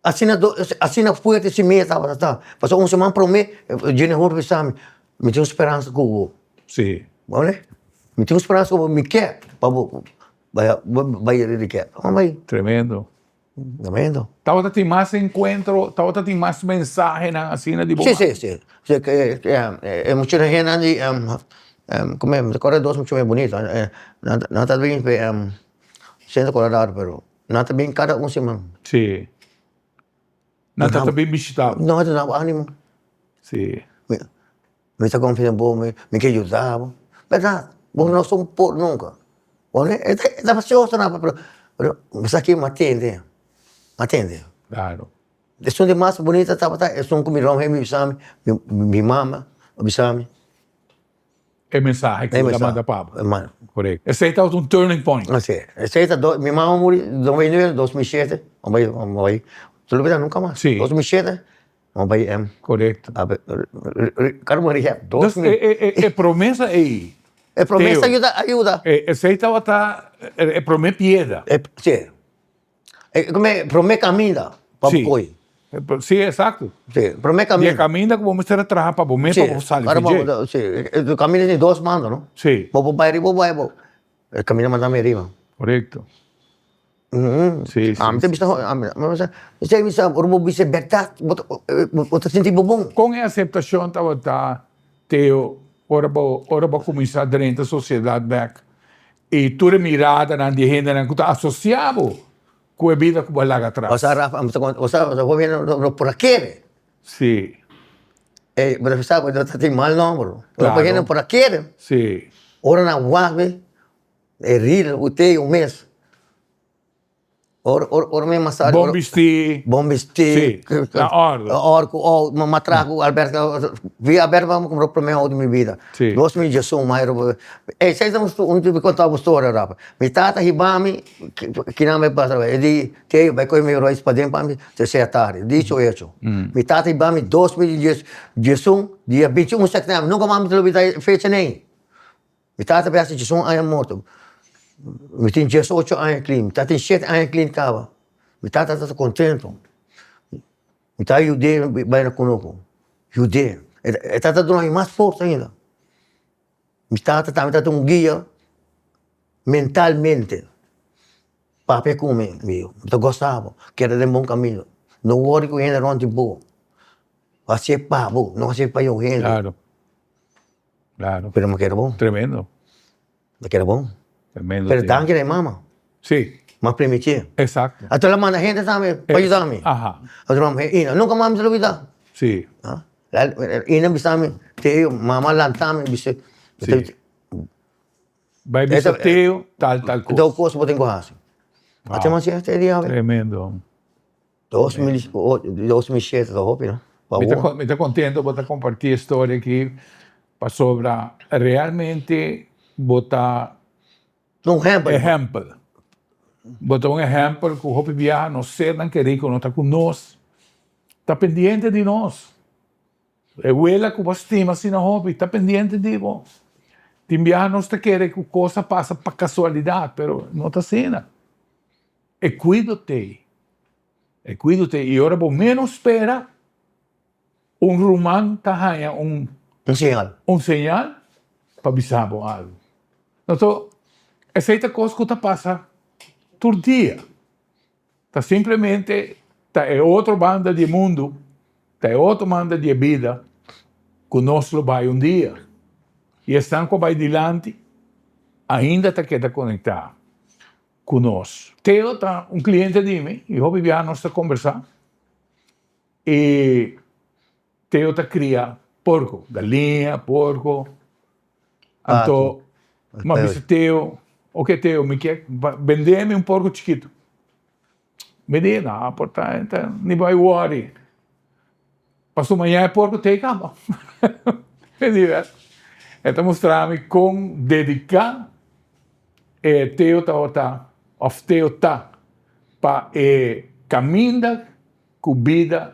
S2: Asina do asina fuerte si mi tabata ta. Pasobra un siman prome Junior Hur bisa mi, mi tin un speransa ku bo.
S1: Si.
S2: Bo wak? Mi tin un speransa ku bo, mi ke pa bo bai bai rikesa. Bai.
S1: Tremendo.
S2: Tremendo.
S1: Tabata tin mas enkuentro, tabata tin mas mensahenan asina di bo
S2: Si, si, si. Si, e muchanan hendenan di como mi ta acorda dos muchanan bunita nan nan ta bin pe Centro Colorado pero. Nan ta bin kada un siman.
S1: Sí. Nan ta ta bin bishita bo.
S2: Nan ta duna bo animo.
S1: Si.
S2: Mi ta konfia den bo, mi ke yuda bo. Bèrdat, bo no son por nunka. E ta fasioso nan pero bo sa ki mi a tende, mi a tende.
S1: Klaro.
S2: Esun di mas bunita tabata esun ku mi ron hei bisa mi, mi mama a bisa mi.
S1: E mensahe ku el a manda pa bo. Korekto. Esei tabata un turning point.
S2: Si. Esei ta do, mi mama muri 2009, 2007, mi bai, mi bai, no lo bida nunka mas.
S1: Si.
S2: 2007, mi bai em.
S1: Korekto.
S2: Karo muri ya, dos mil.
S1: E promesa ei.
S2: E promesa ayuda, ayuda.
S1: Esei tabata e prome piedra.
S2: Si. E come prome caminda pa bo coy.
S1: Si, exacto.
S2: Si, prome caminda.
S1: Di e caminda cu bo mester a traha pa bo mes pa bo sali di dje.
S2: Si, e caminda tin dos manda no.
S1: Si.
S2: Bo por bay riba bo bay abou. E caminda manda mi riba.
S1: Corecto. Si, si.
S2: Ami ta bisa, ami ta bisa, ora bo bisa e berdad bo ta sinti bo bon.
S1: Con e aceptacion tabata Teo ora bo ora bo a cuminsa drenta sociedad bek y tur e miradanan di e hendenan cu ta asocia bo cu e bida cu bo a laga atras.
S2: Osea Rafa, ami ta conta, osea hopi hende no por a kere.
S1: Si.
S2: E bo ta bisa bo ta tin mal nomber. Hopi hende no por a kere.
S1: Si.
S2: Ora nan wak mi, e ril cu Teo mes. Ora ora ora mi masa
S1: Bon bistí.
S2: Bon bistí.
S1: Sí, na òrdu.
S2: Na òrdu ku òu, mi traha ku Alberto, via Alberto mi kumpra promé òu di mi bida.
S1: Sí.
S2: 2011 mai riba, ey esei ta un mi konta bo storia rapa. Mi tata hiba mi, kinan mi pasa e di, Teo bai kohe mi rois paden pa mi te sea tardi, dicho hecho. Mi tata hiba mi 2011 dia 21 sèptèmber, nunka mas mi ta lubida e fecha nei. Mi tata bai hasi diesun aña morto. Mi tin diesocho aña klin, mi tata tin shete aña klin kaba. Mi tata tabata kontento. Mi ta yud'é bai na kunuku, yud'é. E tata duna mi mas forsa ainda. Mi tata tambe tabata un guia mentalmente. Papia ku mi, mi ta gosta bo, keda den bon kaminda. No wòri ku hende rònt di bo. Hasié pa bo, no hasié pa yon hende.
S1: Claro.
S2: Pero mi keda bon.
S1: Tremendo.
S2: Mi keda bon.
S1: Tremendo.
S2: Pero danki na e mama.
S1: Si.
S2: M'a permitié.
S1: Exacto.
S2: Anto el a manda hende tambe pa yuda mi.
S1: Aha.
S2: Anto mama Ina, nunca mas mi ta lubida.
S1: Si.
S2: Ina bisa mi, Teo, mama a lanta mi, bisa.
S1: Si. Bai bisa Teo tal tal cos.
S2: Tal cos bo tin cu haci. Anto mi a haci te dia.
S1: Tremendo.
S2: 2007 ta hopi no.
S1: Mi ta contento bo ta comparti e storia aki pasobra realmente bo ta
S2: un ehempel.
S1: Ehempel. Bo ta un ehempel cu hopi biaha nos sernan keri cu no ta cu nos ta pendiente di nos. E wela cu bo stima asina hopi ta pendiente di bo. Tin biaha nos ta kere cu cos a pasa pa casualidad pero no ta asina. E kuido t'ei. E kuido t'ei. I ora bo ménos spera, un ruman ta haña un.
S2: Un señal.
S1: Un señal pa bisa bo algu. Anto, esei ta kos ku ta pasa tur dia. Ta simplemente ta e otro banda di e mundu, ta e otro banda di e bida ku nos lo bai un dia. I esnan ku a bai dilanti ainda ta keda konektá. Ku nos. Teo ta un kliente di mi i hopi biaha nos ta kombersá i Teo ta kria porko, galiña, porko. Anto mi a bisa Teo, oke Teo mi ke bende mi un porko chikitu. Mi di, no por ta ni bai wòri. Pasobra mañana e porko ta ei kaba. Mi di, e ta mustra mi kon dediká e Teo tabata òf Teo ta pa e kaminda ku bida,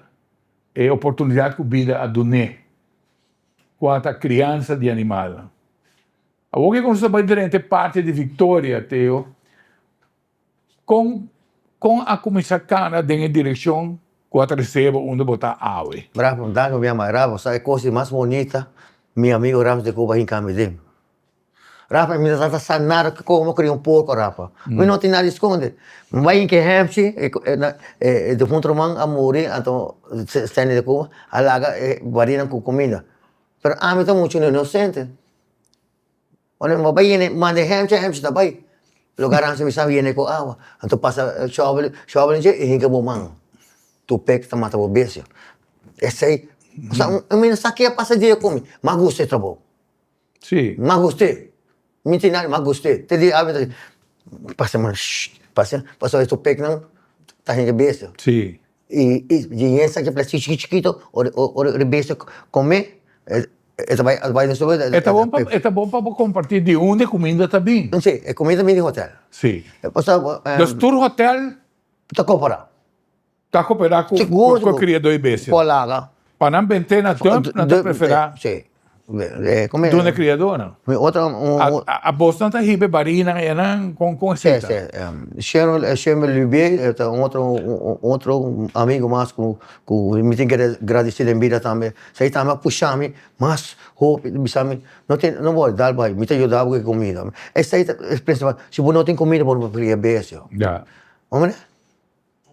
S1: e oportunidat ku bida a dun'é, kua ta kriansa di animalnan. Awor ke nos ta bai drenta e parti di Victoria, Teo, Kon kon a kuminsá kana den e direkshon ku a trese bo unda bo ta awe?
S2: Rafa, danki mi ama. Rafa, sa e kos di mas bonita mi amigo Rams de Cuba hinka mi den. Rafa, mi no tabata sa nada komo kria un porko, Rafa. Mi no tin nada di skonde. Mi bai hinka e hèmchi, e defunto ruman a muri, anto Stanley de Cuba a laga e barinan ku kuminda. Pero ami ta muchu inosente. Ora mi bai yene manda e hemchi, e hemchi ta bai. Lo garansi mi sa yene ku awa. Anto pasa shovel, shovel dje i hinka bo man. Tupek ta mata bo bestia. Esei, osea, mi no sa ke a pasa dia ku mi, m'a gusta e trabou.
S1: Sí.
S2: M'a gust'é. Mi tin nada, m'a gust'é. Te dia awe mi ta di, pasa man, shh, pasa, pasobra e tupeknan ta hende bestia.
S1: Sí.
S2: I i esaki e plastic chikito chikito ora ora e bestia come e ta bai e ta bai den su
S1: E ta bon pa e ta bon pa bo comparti di unda e cuminda ta bin.
S2: Si, e cuminda ta bin di hotel.
S1: Si.
S2: Pasobra
S1: Dus tur hotel.
S2: Ta copera.
S1: Ta copera cu cu criador di bestia.
S2: Por laga.
S1: Pa nan bente na dump nan ta prefera.
S2: Si.
S1: Duna criadornan. A bosnan ta hiba e barinan enan con con esei ta?
S2: Si, si. Sherman Sherman Lubier ta un otro un otro amigo mas cu cu mi tin ke gradeci den bida tambe. Esei tambe a pusha mi mas hopi bisa mi no tin no worry dal bai mi ta yuda bo cu e comida. Esei ta e principal si bo no tin comida bo no por cria bestia. Hombre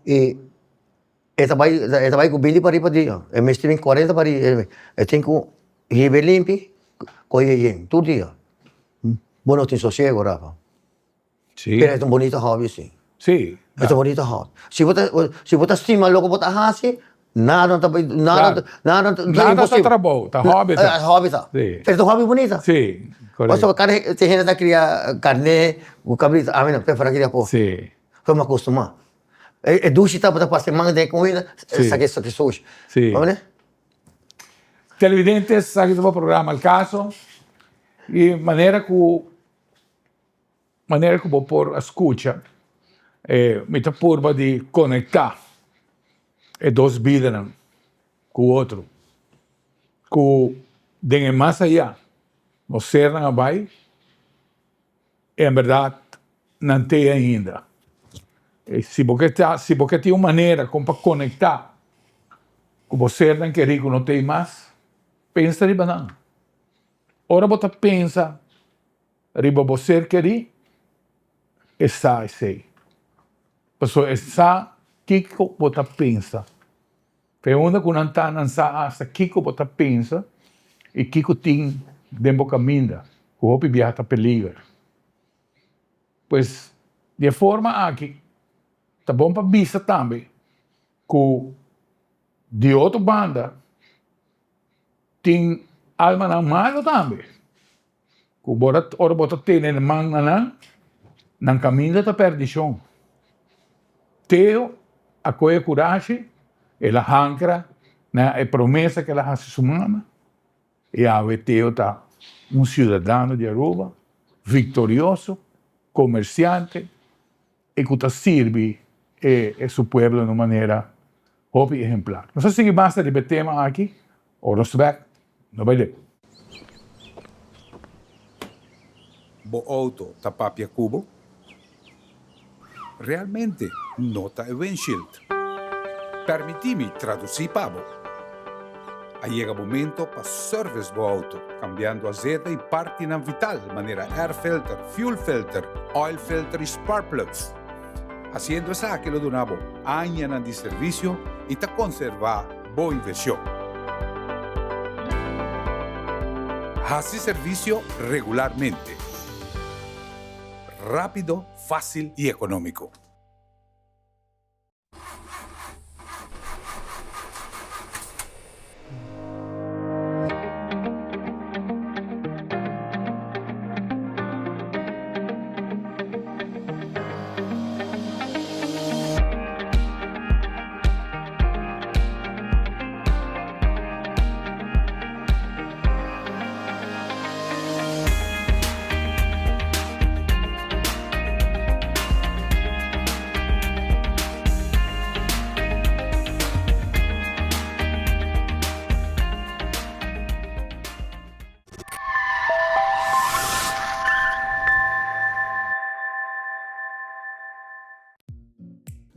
S2: y E ta bai e ta bai ku binti pari pa dia e mester bin kuarenta pari e tin ku hiba e limpi kohe e yen tur dia bo no tin sosiego Rafa
S1: Si.
S2: pero e ta un bonito hobby si
S1: Si.
S2: e ta un bonito hobby si bo ta si bo ta stima loke bo ta hasi nada no ta bai nada nada ta
S1: Nada ta trabou ta hobby ta
S2: hobby ta
S1: Si.
S2: pero ta un hobby bunita
S1: Si korekto
S2: pasobra kada tin hende ta kria karné ku kabrito ami no prefera kria porko
S1: Si.
S2: pasobra mi a kostumá. E dushi tabata pasa e man den e comida, esaki esaki sushi.
S1: Sí.
S2: Comprende?
S1: Televidentes, esaki ta bo programa Al Caso y manera cu manera cu bo por a scucha mi ta purba di conecta e dos bidanan cu otro cu den e mas aya nos sernan a bay. En bèrdat nan t'ei ainda. Si bo ke ta, si bo ke tin un manera kon pa konektá ku bo sernan kerí ku no t'ei mas, pensa riba nan. Ora bo ta pensa riba bo ser kerí, e sa esei. Pasobra e sa kiko bo ta pensa. P'e unda ku nan ta, nan sa asta kiko bo ta pensa i kiko tin den bo kaminda, ku hopi biaha ta peliger. Pues, di e forma aki, ta bon pa bisa tambe ku di otro banda tin almanan malo tambe. Ku bo ta ora bo ta tene man na nan, nan kaminda ta perdishon. Teo a kohe kurashi, el a hankra na e promesa ku el a hasi su mama, i awe Teo ta un siudadano di Aruba, viktorioso, komersiante i ku ta sirbi e su pueblo na un manera hopi ehemplar. Nos a sigui basta riba e tema aki, ora nos ta bek, no bai leu.
S5: Bo auto ta papia ku bo? Realmente no ta e windshield. Permití mi tradusí pa bo. A yega momento pa service bo auto, cambiando azeta y partinan vital manera air filter, fuel filter, oil filter y spark plugs. Haciendo esaki lo duna bo añanan di servicio y ta conserva bo inversion. Haci servicio regularmente. Rapido, facil y economico.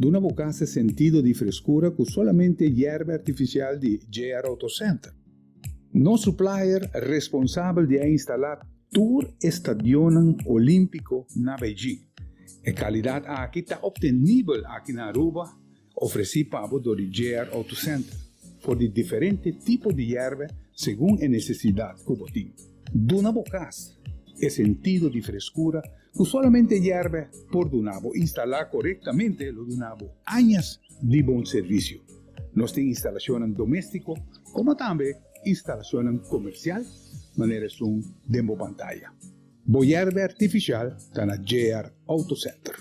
S6: Duna bo kas e sentido di freskura ku solamente yerba artifisial di JR Auto Center. Nos supplier responsabel di a instalá tur e stadionnan olímpiko na Beijing. E kalidat aki ta optenibel aki na Aruba, ofresí pa bo dor di JR Auto Center, for di diferente tipo di yerba segun e nesesidat ku bo tin. Duna bo kas e sentido di freskura ku solamente yerba por duna bo. Instalá korektamente lo duna bo añas di bon servisio. Nos tin instalashonnan doméstiko komo tambe instalashonnan komersial manera esun den bo pantaya. Bo yerba artifisial ta na JR Auto Center.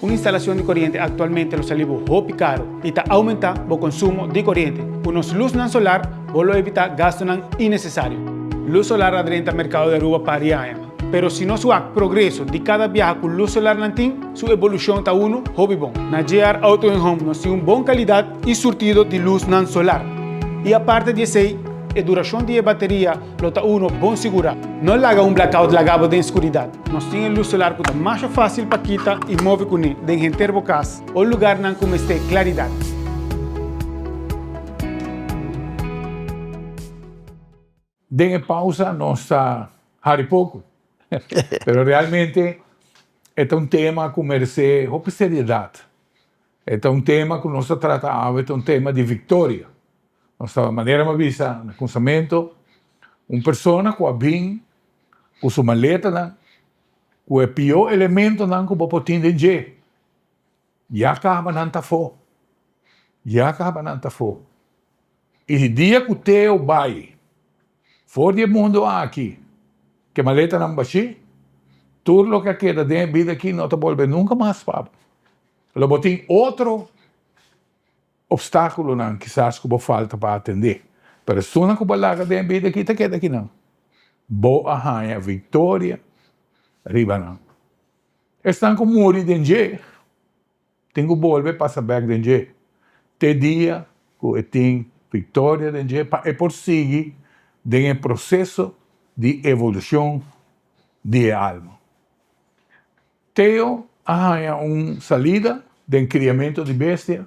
S7: Un instalacion di coriente actualmente lo sali bo hopi caro y ta aumenta bo consumo di coriente. Cu nos luznan solar bo lo evita gastonan innecesario. Luz solar a drenta mercado di Aruba par di aña. Pero si nos wak progreso di cada biaha cu luz solar nan tin, su evolucion ta uno hopi bon. Na JR Auto and Home nos tin un bon calidad y surtido di luznan solar. Y aparte di esey, e duracion di e bateria lo ta uno bon sigurá. No laga un blackout laga bo den skuridat. Nos tin e lus solar ku ta masha fásil pa kita i move kuné den henter bo kas o lugarnan ku mester klaridat.
S1: Den e pausa nos ta hari poco, pero realmente e ta un tema cu merece hopi seriedad. E ta un tema cu nos ta trata awe, ta un tema di victoria. Nos ta manera mi a bisa na cunsamentu, un persona cu a bin cu su maletanan, cu e pio elementonan cu bo por tin den dje, ya caba nan ta afo, ya caba nan ta afo. Y dia cu Teo bay for di e mundo aki, cu e maletanan bashi, tur loke a keda den e bida aki no ta bolbe nunca mas pa bo. Lo bo tin otro Obstáculonan kisas ku bo falta pa atendé, pero esunnan ku bo laga den e bida aki ta keda akinan. Bo a haña viktoria riba nan. Esnan ku muri den dje tin ku bolbe pasa bèk den dje te dia ku e tin viktoria den dje pa e por sigui den e proseso di evolushon di e alma. Teo a haña un salida den kriamentu di bestia,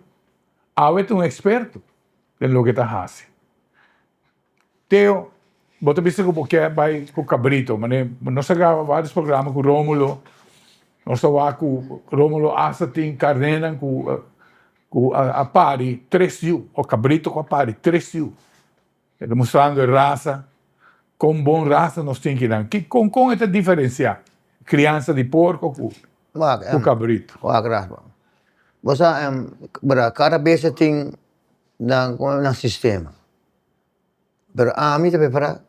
S1: awe ta un eksperto den loke ta hasi. Teo, bo ta bisa ku bo ke bai ku kabrito, manera nos a graba vários programa ku Rómulo, nos ta wak ku Rómulo asta tin karnénan ku ku a pari tres yu, o kabrito ku a pari tres yu. E ta mustrando e rasa, kon bon rasa nos tin kinan. Ki kon kon e ta diferensiá kriansa di porko ku ku kabritu?
S2: Wak raspa. Bo sa bra kada bestia tin nan nan sistema. Pero ami ta preferá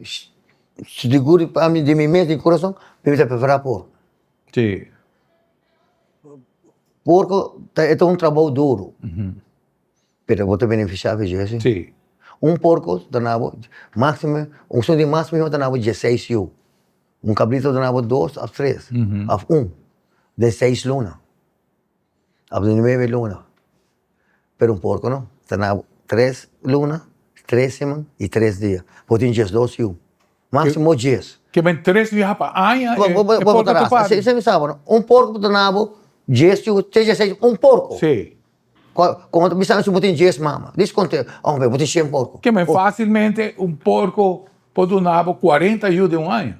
S2: sigur ami di mi mes di kurason mi ta preferá porko.
S1: Si.
S2: Porko ta e ta un trabou duru. Pero bo ta beneficia pa dje si.
S1: Si.
S2: Un porco ta duna bo maximo, un su di mas miho ta duna bo dieseis yu. Un cabrito ta duna bo dos of tres of un den seis luna of den nuebe luna. Pero un porco no, ta duna bo tres luna, tres siman y tres dia. Bo tin diesdos yu, maximo dies.
S1: Ke men tres biaha pa aña e porco ta pari.
S2: Esei mi sa bo no. Un porco ta duna bo dies yu te dieseis, un porco.
S1: Si.
S2: Como ta bisa si bo tin dies mama, dis konte, hombre, bo tin shen porco.
S1: Ke men facilmente un porco por duna bo cuarenta yu den un aña,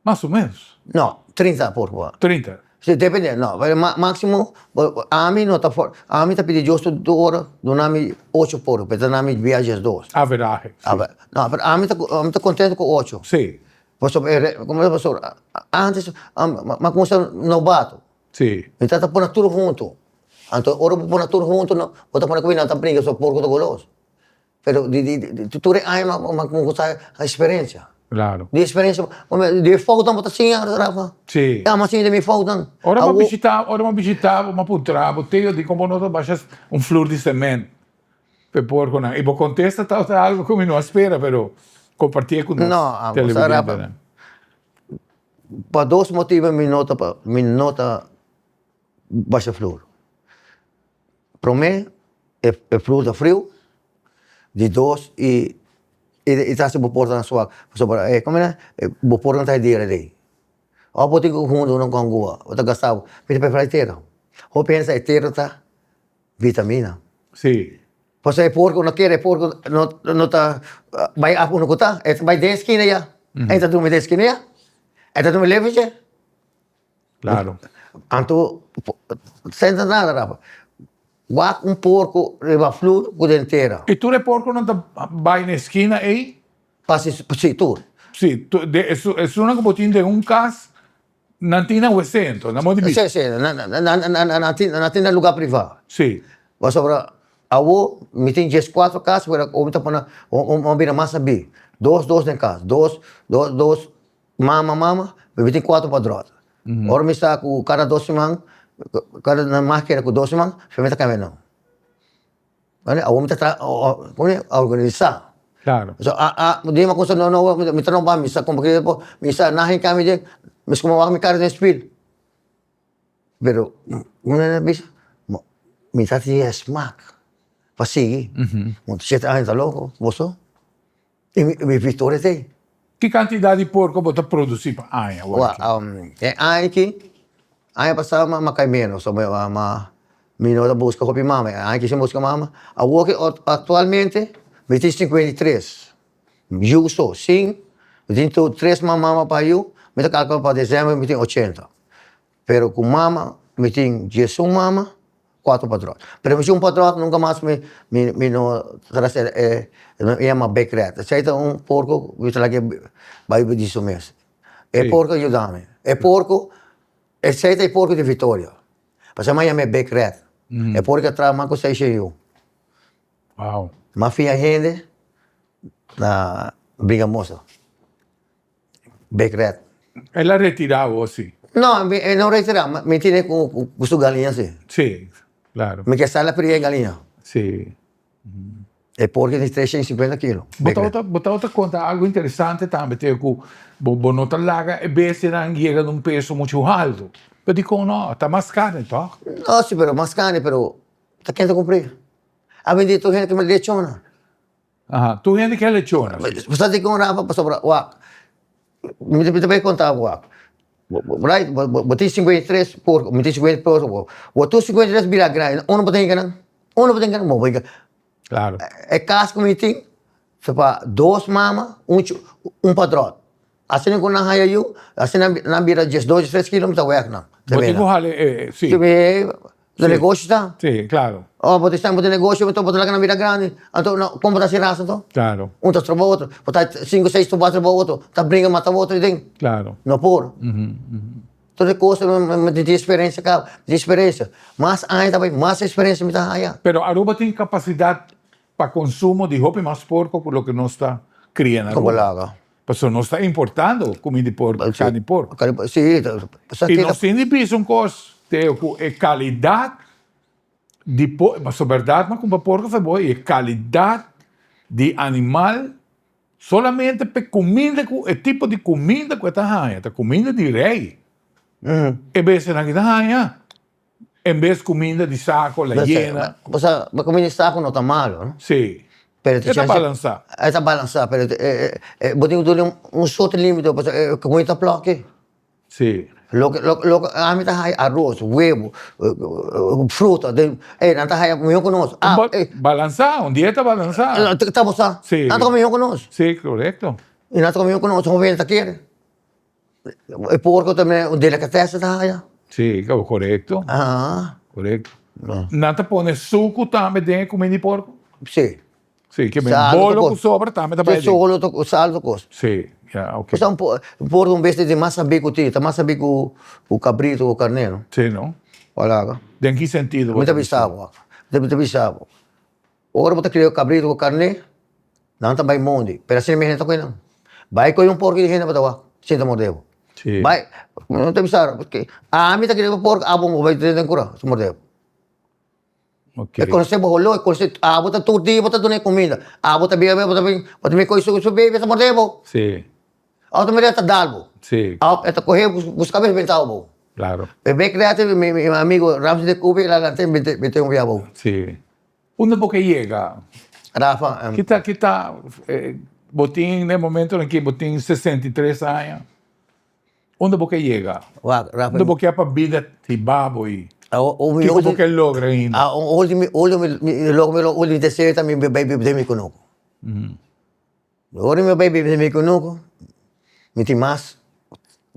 S1: mas o menos.
S2: No, trinta porco ba.
S1: Trinta.
S2: Si, depende, no, pero maximo, ami no ta for, ami ta pidi Dios tur ora duna mi ocho porco, pero ta duna mi bia diesdos.
S1: Averahe, si.
S2: No, pero ami ta, ami ta contento cu ocho.
S1: Si.
S2: Pasobra, como ta pasobra, antes, mi a cuminsa nobato.
S1: Sí.
S2: Mi tata pone tur hunto. Anto ora bo pone tur hunto no, bo ta pone ku nan ta bringa so porko ta golos. Pero di di di tur e aña mi a kuminsá eksperensia.
S1: Klaro.
S2: Di eksperensia, di e foutnan bo ta siña Rafa.
S1: Sí.
S2: Ya mi a siña di mi foutnan.
S1: Ora mi a bishita, ora mi a bishita bo, mi a puntra bo, Teo, dikon bo no ta basha un flur di sement pa e porkonan? I bo kontesta tabata algu ku mi no a spera, pero kompartié ku nos televidentenan.
S2: Pa dos motibu mi no ta mi no ta basha flur. Prome e flur ta friu, di dos e e ta hasi bo portanan suak pasobra e como e bo portanan ta hedera dei. Ora bo tin ku hunta un ku angua bo ta gasta bo, mi ta prefera e tera. Hopi hende sa e tera ta vitamina.
S1: Sí.
S2: Pasobra e porco no kere, e porco no no ta bai af unda ku ta, e ta bai den skina ya. E ta drumi den skina ya. E ta drumi leve dje.
S1: Claro.
S2: Anto senta nada Rafa. Wak un porco riba flur ku den tera.
S1: I tur e porconan ta bai na e skina ei?
S2: Pasi, si, tur.
S1: Si, esunnan ku bo tin den un kas Nan tin na wc anto, nan bo di bisa.
S2: Si, si, nan tin na lugar priva.
S1: Si.
S2: Pasobra. Awo mi tin dieskuater kas pero awo mi ta pone un bira mas sabí. Dos dos den kas, dos dos dos mama mama, mi tin kuater padròt. Ora mi sa ku kada dos siman, kada nan mas keda ku dos siman, mi ta kambia nan. Awo mi ta traha organisá. So a dima ku no no mi ta no ban mi sa kuma mi sa nan hende kambia den mi sa kuma wak mi kara den spil. Pero un hende a bisa, mi ta tin e smak pa sigui. Shete aña ta loko, boso? I mi victoria ta ei.
S1: Ki kantidat di porko bo ta produsí pa aña awor aki?
S2: E aña aki, aña pasá mi a kai ménos, mi no ta buska hopi mama, e aña aki si mi buska mama. Awor aki aktualmente mi tin 53 yu so, sin mi tin tres mama pa yu, mi ta kalkulá pa desèmber mi tin ochenta. Pero ku mama mi tin diesun mama, kuater patròt. Pero mi si un patròt nunka mas mi mi mi no tras'é e mi yama big red. Esei ta un porko ku mi ta laga bai di su mes. E porko a yuda mi. E porko, esei ta e porko di Vitoria. Pasobra mi a yam'é big red. E porko a traha mas ku seis yu. M'a fia hende na Brigamosa. Big Red.
S1: El a retira awor si?
S2: No, e no retira, mi tene cu su galiña si.
S1: Si, claro.
S2: Mi ke sali a pria e galiña.
S1: Si.
S2: E porco tin 350 kilo.
S1: Bo tabata, bo tabata conta algo interesante tambe te cu bo bo no ta laga e bestianan yega na un peso mucho halto. Pero dicon no? Ta mas carne toch?
S2: No, si, pero mas carne, pero ta ken ta cumpri? A bindi tur hende cu lechona.
S1: Aha, tur hende ke lechona.
S2: Bo sa dikon Rafa? Pasobra wak, mi ta bai konta bo wak, right, bo tin 53 porko, mi tin 50 porko, bo tur 53 bira grandi, unda bo ta hinka nan? Unda bo ta hinka nan? Bo hinka.
S1: Klaro.
S2: E kas ku mi tin ta pa dos mama, un padròt. Asina ku nan haya yu, asina nan bira diesdos, diestres kilo mi ta wèk nan.
S1: Bo tin ku hala e, si.
S2: Bo negoshi ta.
S1: Si, klaro.
S2: Oh, bo ta esnan bo tin negoshi, bo ta laga nan bira grandi. Anto kon bo ta hasi rasa anto?
S1: Klaro.
S2: Un ta stroba otro. Bo ta sinku, seis ta stroba otro. Ta bringa mata otro den.
S1: Klaro.
S2: No por. Tur e kos mi tin eksperensia kaba. Mi tin eksperensia. Mas aña ta bai, mas eksperensia mi ta haya.
S1: Pero Aruba tin kapasidat pa konsumo di hopi mas porko ku loke nos ta kria na Aruba. Pasobra nos ta importando kumida di porko, karni di porko. I nos tin di bisa un kos, Teo, ku e kalidat di porko, pasobra bèrdat mi a kumpra porko for bo, i e kalidat di animal solamente pa e kuminda ku e tipo di kuminda ku e ta haña, ta kuminda di rei. E bestianan aki ta haña. En bes kuminda di sako, la yena.
S2: Osea, kuminda di sako no ta malo, no?
S1: Si.
S2: Pero
S1: E ta balansá.
S2: E ta balansá, pero bo tin ku duna un sorto limite, pasobra e kuminda ta plòki.
S1: Si.
S2: Loke, loke ami ta haya aros, webu, fruta, den, ey nan ta haya mihó ku nos.
S1: Balansá, un dieta balansá.
S2: Ta bo sa.
S1: Si.
S2: Nan ta kome mihó ku nos.
S1: Si, korekto.
S2: I nan ta kome mihó ku nos, hopi hende ta kere. E porco ta mira un delicatessen ta haya.
S1: Sí, korekto. Korekto. Nan ta pone suku tambe den e kumida di porco?
S2: Sí.
S1: Sí, ke men bolo ku sobra tambe ta bai aden.
S2: Solo ta sal ta kos.
S1: Sí, ya, ok.
S2: Pasobra un porco un bes ta mas sabí ku ti, ta mas sabí ku kabrito ku karnero.
S1: Sí, no?
S2: Wala.
S1: Den ki sentido
S2: bo ta bisa? Mi ta bisa bo, mi ta bisa bo. Ora bo ta kria kabritu ku karné, nan ta bai mondi, pero asina mi hende ta kohe nan. Bai kohe un porko di hende bo ta wak, sin ta morde bo. Bai, no ta bisa, ami ta kria un porko, abo bo bai den kura, ta morde bo. E konosé bo holó, e konosé, abo ta tur dia bo ta duna e kuminda, abo ta bira, bo ta bin, bo ta bin kohe su bebe, ta morde bo. Abo ta mira e ta dal bo. Abo e ta kohe bo su kabes benta bo. E be kria mi amigo Ramsey de Cuba, el a lanta benta un bia bo.
S1: Unda bo ke yega?
S2: Rafa.
S1: Kita kita bo tin den momentonan aki bo tin 63 aña. Unda bo ke yega?
S2: Wak, Rafa.
S1: Unda bo ke pa bida hiba bo i kiko bo ke logra ainda?
S2: Ultimo ultimo deseo ta mi bai biba den mi kunuku. Ora mi bai biba den mi kunuku, mi tin mas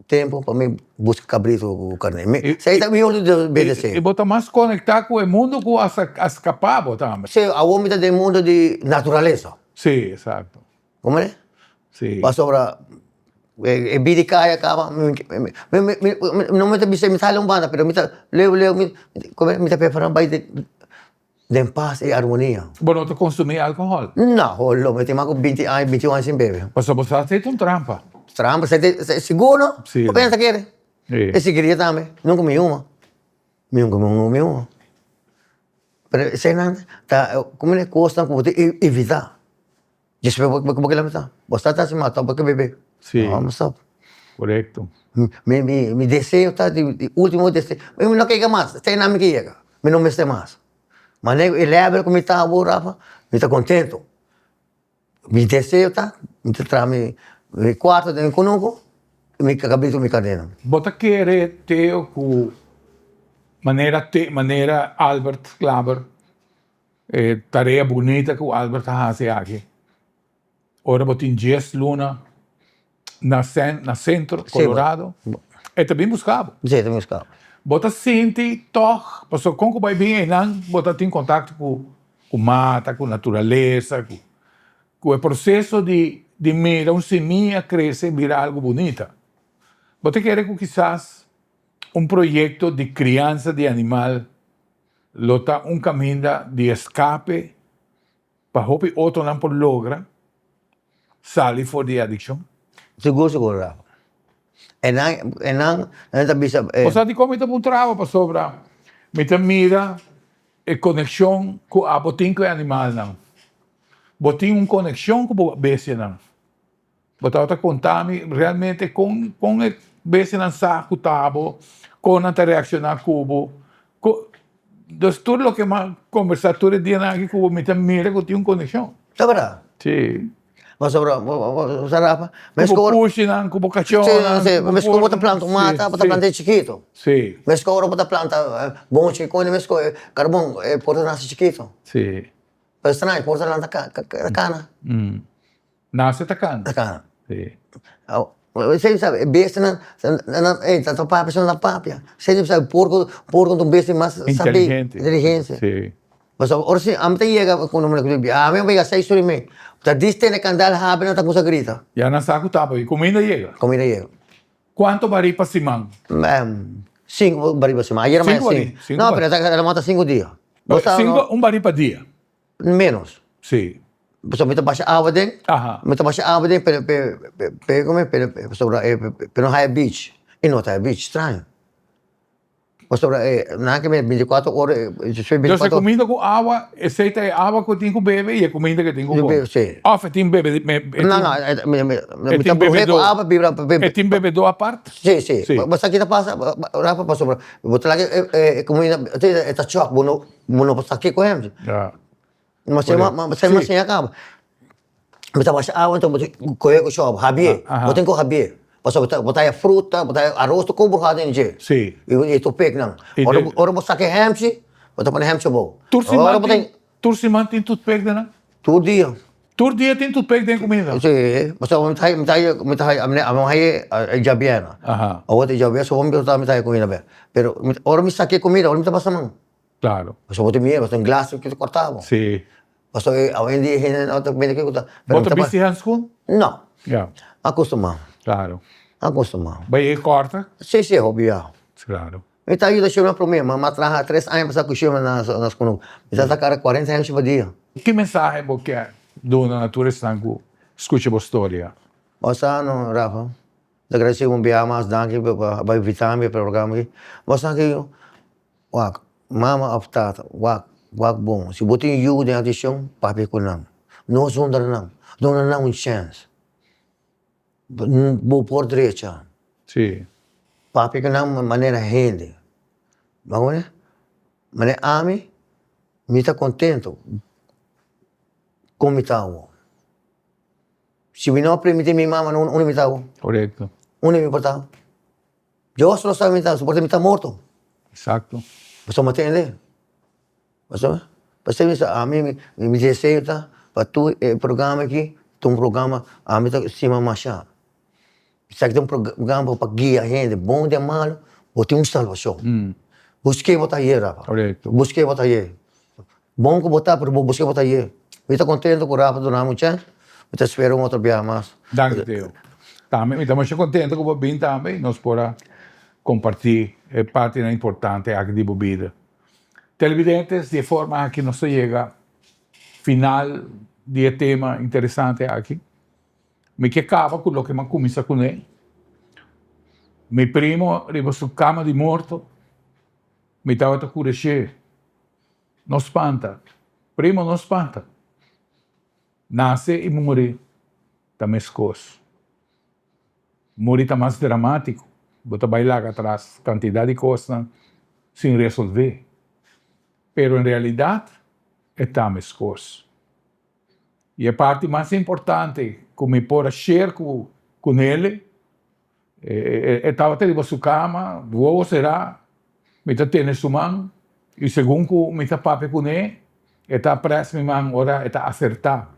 S2: tempu pa mi buska kabritu ku karné. Esei ta mi ultimo deseo.
S1: I bo ta mas konektá ku e mundu ku a skapá bo tambe.
S2: Sí, awor mi ta den mundu di naturalesa.
S1: Sí, esakto.
S2: Komprende?
S1: Sí.
S2: Pasobra e bida di kaya kaba, mi no mi ta bisa mi ta hala un banda, pero mi ta leu leu mi ta prepará bai den. Den pas i armonia.
S1: Bo no ta konsumí alkohòl?
S2: No, holo, mi tin mas ku binti aña, binti un aña sin bebe.
S1: Pasobra bo sa esei ta un trampa.
S2: Trampa? Sigur no?
S1: Sí.
S2: Bo pensa kere?
S1: Sí.
S2: E sigaria tambe, nunka mi huma. Mi nunka mi huma. Pero eseinan ta como e kosnan ku bo ta evitá. Despues bo bo ke lamenta, bo sa ta hasi mal, bo ke bebe.
S1: Sí.
S2: No, mi stop.
S1: Korekto.
S2: Mi mi mi deseo ta di di ultimo deseo, mi no ke yega mas, te einan mi ke yega, mi no mester mas. Manera e level ku mi ta awor Rafa, mi ta kontento. Mi deseo ta, mi ta traha mi mi kuarto den kunuku, mi kabes ku mi kadena.
S1: Bo ta kere Teo ku manera te manera Albert Klaber E tarea bunita ku Albert a hasi aki. Ora bo tin dies luna na na sentro Colorado, e ta bin buska bo.
S2: Si, e ta bin buska bo.
S1: Bo ta sinti tòg, pasobra kon ku bai bin einan bo ta tin kontakto ku ku mata, ku naturalesa, ku ku e proseso di di mira un simia krese bira algu bunita. Bo ta kere ku kisas un proyekto di kriansa di animal Lo ta un kaminda di eskape pa hopi otronan por logra sali for di e adikshon.
S2: Sigur sigur Rafa. E nan e nan nan ta bisa e.
S1: Bo sa dikon mi ta puntra bo? Pasobra mi ta mira e konekshon ku abo tin ku e animalnan. Bo tin un konekshon ku bo bestianan. Bo tabata konta mi realmente kon kon e bestianan sa ku ta bo, kon nan ta reakshoná ku bo. Ku dus tur loke mi a kombersá tur e dianan aki ku bo mi ta mira ku tin un konekshon.
S2: Ta berdad?
S1: Si.
S2: Pasobra bo sa Rafa,
S1: Ku bo pushinan, ku bo kachónan.
S2: Si, si. Meskos bo ta planta un mata, bo ta planta e chikitu.
S1: Si.
S2: Meskos ora bo ta planta bonchi, koni meskos karbon e por ta nase chikitu.
S1: Si.
S2: Pero straño, por ta lanta kana.
S1: Nase ta kana.
S2: Ta kana.
S1: Si.
S2: Esei sabi, e bestianan, nan, ey, ta papia so nan papia. Esei sabi, porko, porko ta un bestia mas sabi.
S1: Inteligente.
S2: Inteligencia.
S1: Si.
S2: Pasobra ora si ami ta yega, ku ami a yega seis ora i mei, ta dis tene kandal habri nan ta kuminsa grita.
S1: Ya nan sa ku ta pabi, kuminda yega.
S2: Kuminda yega.
S1: Kuantu barí pa siman?
S2: Sinku barí pa siman. Ayer
S1: Sinku barí?
S2: No, pero ta mata sinku dia.
S1: Sinku, un barí pa dia?
S2: Menos.
S1: Sí.
S2: Pasobra mi ta basha awa den, mi ta basha awa den pero pero como pero pasobra pero no haya beach y no ta haya beach straño. Pasobra nan ke binticuatro ora
S1: Entonces e cuminda cu awa esey ta e awa cu e tin cu bebe y e cuminda cu e tin cu come?
S2: Sí.
S1: Of e tin bebe
S2: No no mi ta bruhe cu awa
S1: E tin bebedor apart?
S2: Sí sí. Bo sa ki ta pasa Rafa pasobra bo ta laga e cuminda e ta chok bo no Bo no por sa kiko hemsi.
S1: Ja.
S2: Ma se ma ma se ma siña kaba. Mi ta basha awa enton bo tin kohe ku shòp, habié. Bo tin ku habié. Pasobra bo ta bo ta haya fruta, bo ta haya aros tur kon burhá den dje.
S1: Sí.
S2: I tupeknan. Ora bo ora bo saka e hemsi, bo ta pone hemsi abou.
S1: Tur siman tin tur siman tin tutpek den nan?
S2: Tur dia.
S1: Tur dia tin tutpek den kuminda?
S2: Sí. Pasobra mi ta haya mi ta haya mi ta haya ami haya e djabièrnè. Awor ta djabièrnè so mi ta haya kuminda bèk. Pero ora mi saka e kuminda ora mi ta pasa man.
S1: Claro.
S2: Pasobra bo tin miedu, pasobra un glas tin corta bo.
S1: Sí.
S2: Pasobra e awendia hende no ta mira kico ta.
S1: Bo ta bisti handschoen?
S2: No.
S1: Ya.
S2: Acostuma.
S1: Claro.
S2: Acostuma.
S1: Bay e corta?
S2: Sí, sí, hopi ya.
S1: Claro.
S2: Mi ta yuda Sherman prome, ma mi a traha tres aña pasa cu Sherman na na school. Mi ta saca cuarenta hemshi pa dia.
S1: Ki mensahe bo kier duna na tur esnan cu scucha bo storia?
S2: Bo sa no, Rafa. Ta agradeci un biaha mas, danki pa bo invita mi pa e programa aki. Bo sa ki. Wak, mama of tata, wak, wak bon. Si bo tin yu den adikshon, papia ku nan. No zundra nan. Duna nan un chèns. Bo por drecha.
S1: Sí.
S2: Papia ku nan manera hende. Bo a wak? Manera ami, mi ta kontento kon mi ta awor. Si mi no a permiti mi mama, unda mi ta awor?
S1: Korekto.
S2: Unda mi por ta? Dios lo sa mi ta, suporte mi ta morto.
S1: Exacto.
S2: Pasobra mi tende. Pasobra, pasobra mi sa ami mi deseo ta pa tur e programa aki ta un programa ami ta stima masha. Esaki ta un programa pa guia hende bon den malo bo tin un salbacion. Buske bo ta haye Rafa.
S1: Correcto.
S2: Buske bo ta haye. Bon ku bo ta pero bo buske bo ta haye. Mi ta contento ku Rafa duna mi un chance. Mi ta spera un otro biaha mas.
S1: Danki Teo. Tambe mi ta masha contento ku bo bin tambe y nos por a comparti e partinan importante aki di bo bida. Televidentes, di e forma aki nos ta yega final di e tema interesante aki. Mi ke kaba ku loke mi a kuminsá kuné. Mi primo riba su kama di morto, mi tabata kurash'é, No spanta, primo, no spanta. Nase i muri ta meskos. Muri ta mas dramátiko, bo ta bai laga atras kantidat di kosnan sin resolvé. Pero en realidat e ta meskos. I e parti mas importante ku mi por a share ku Nele, e tabata riba su kama, wowo será, mi ta tene su man i segun ku mi ta papia kuné, e ta près mi man ora e ta asertá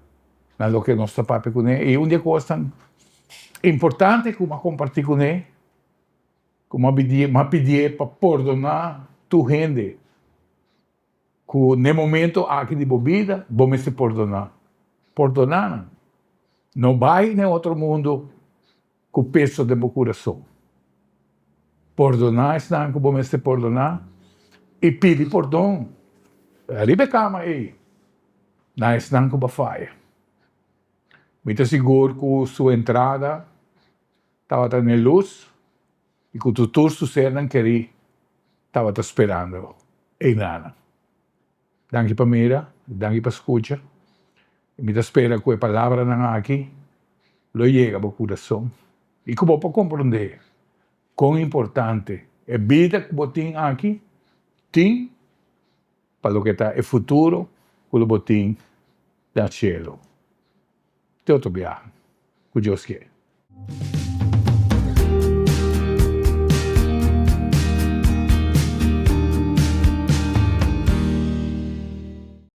S1: na loke nos ta papia kuné. I un di e kosnan importante ku mi a kompartí kuné, ku mi a pidié pa pordoná tur hende. Ku n'e momento aki di bo bida bo mester pordoná. Pordoná nan. No bai n'e otro mundu ku peso den bo kurason. Pordoná esnan ku bo mester pordoná i pidi pordon riba e kama ei na esnan ku bo a faya. Mi ta sigur ku su entrada tabata n'e lus i ku tur su sernan kerí tabata sperando einanan. Danki pa mira, danki pa skucha i mi ta spera ku e palabranan aki lo yega bo kurason i ku bo por komprondé kon importante e bida ku bo tin aki tin pa loke ta e futuro ku lo bo tin na shelu. Te otro biaha, ku Dios kier.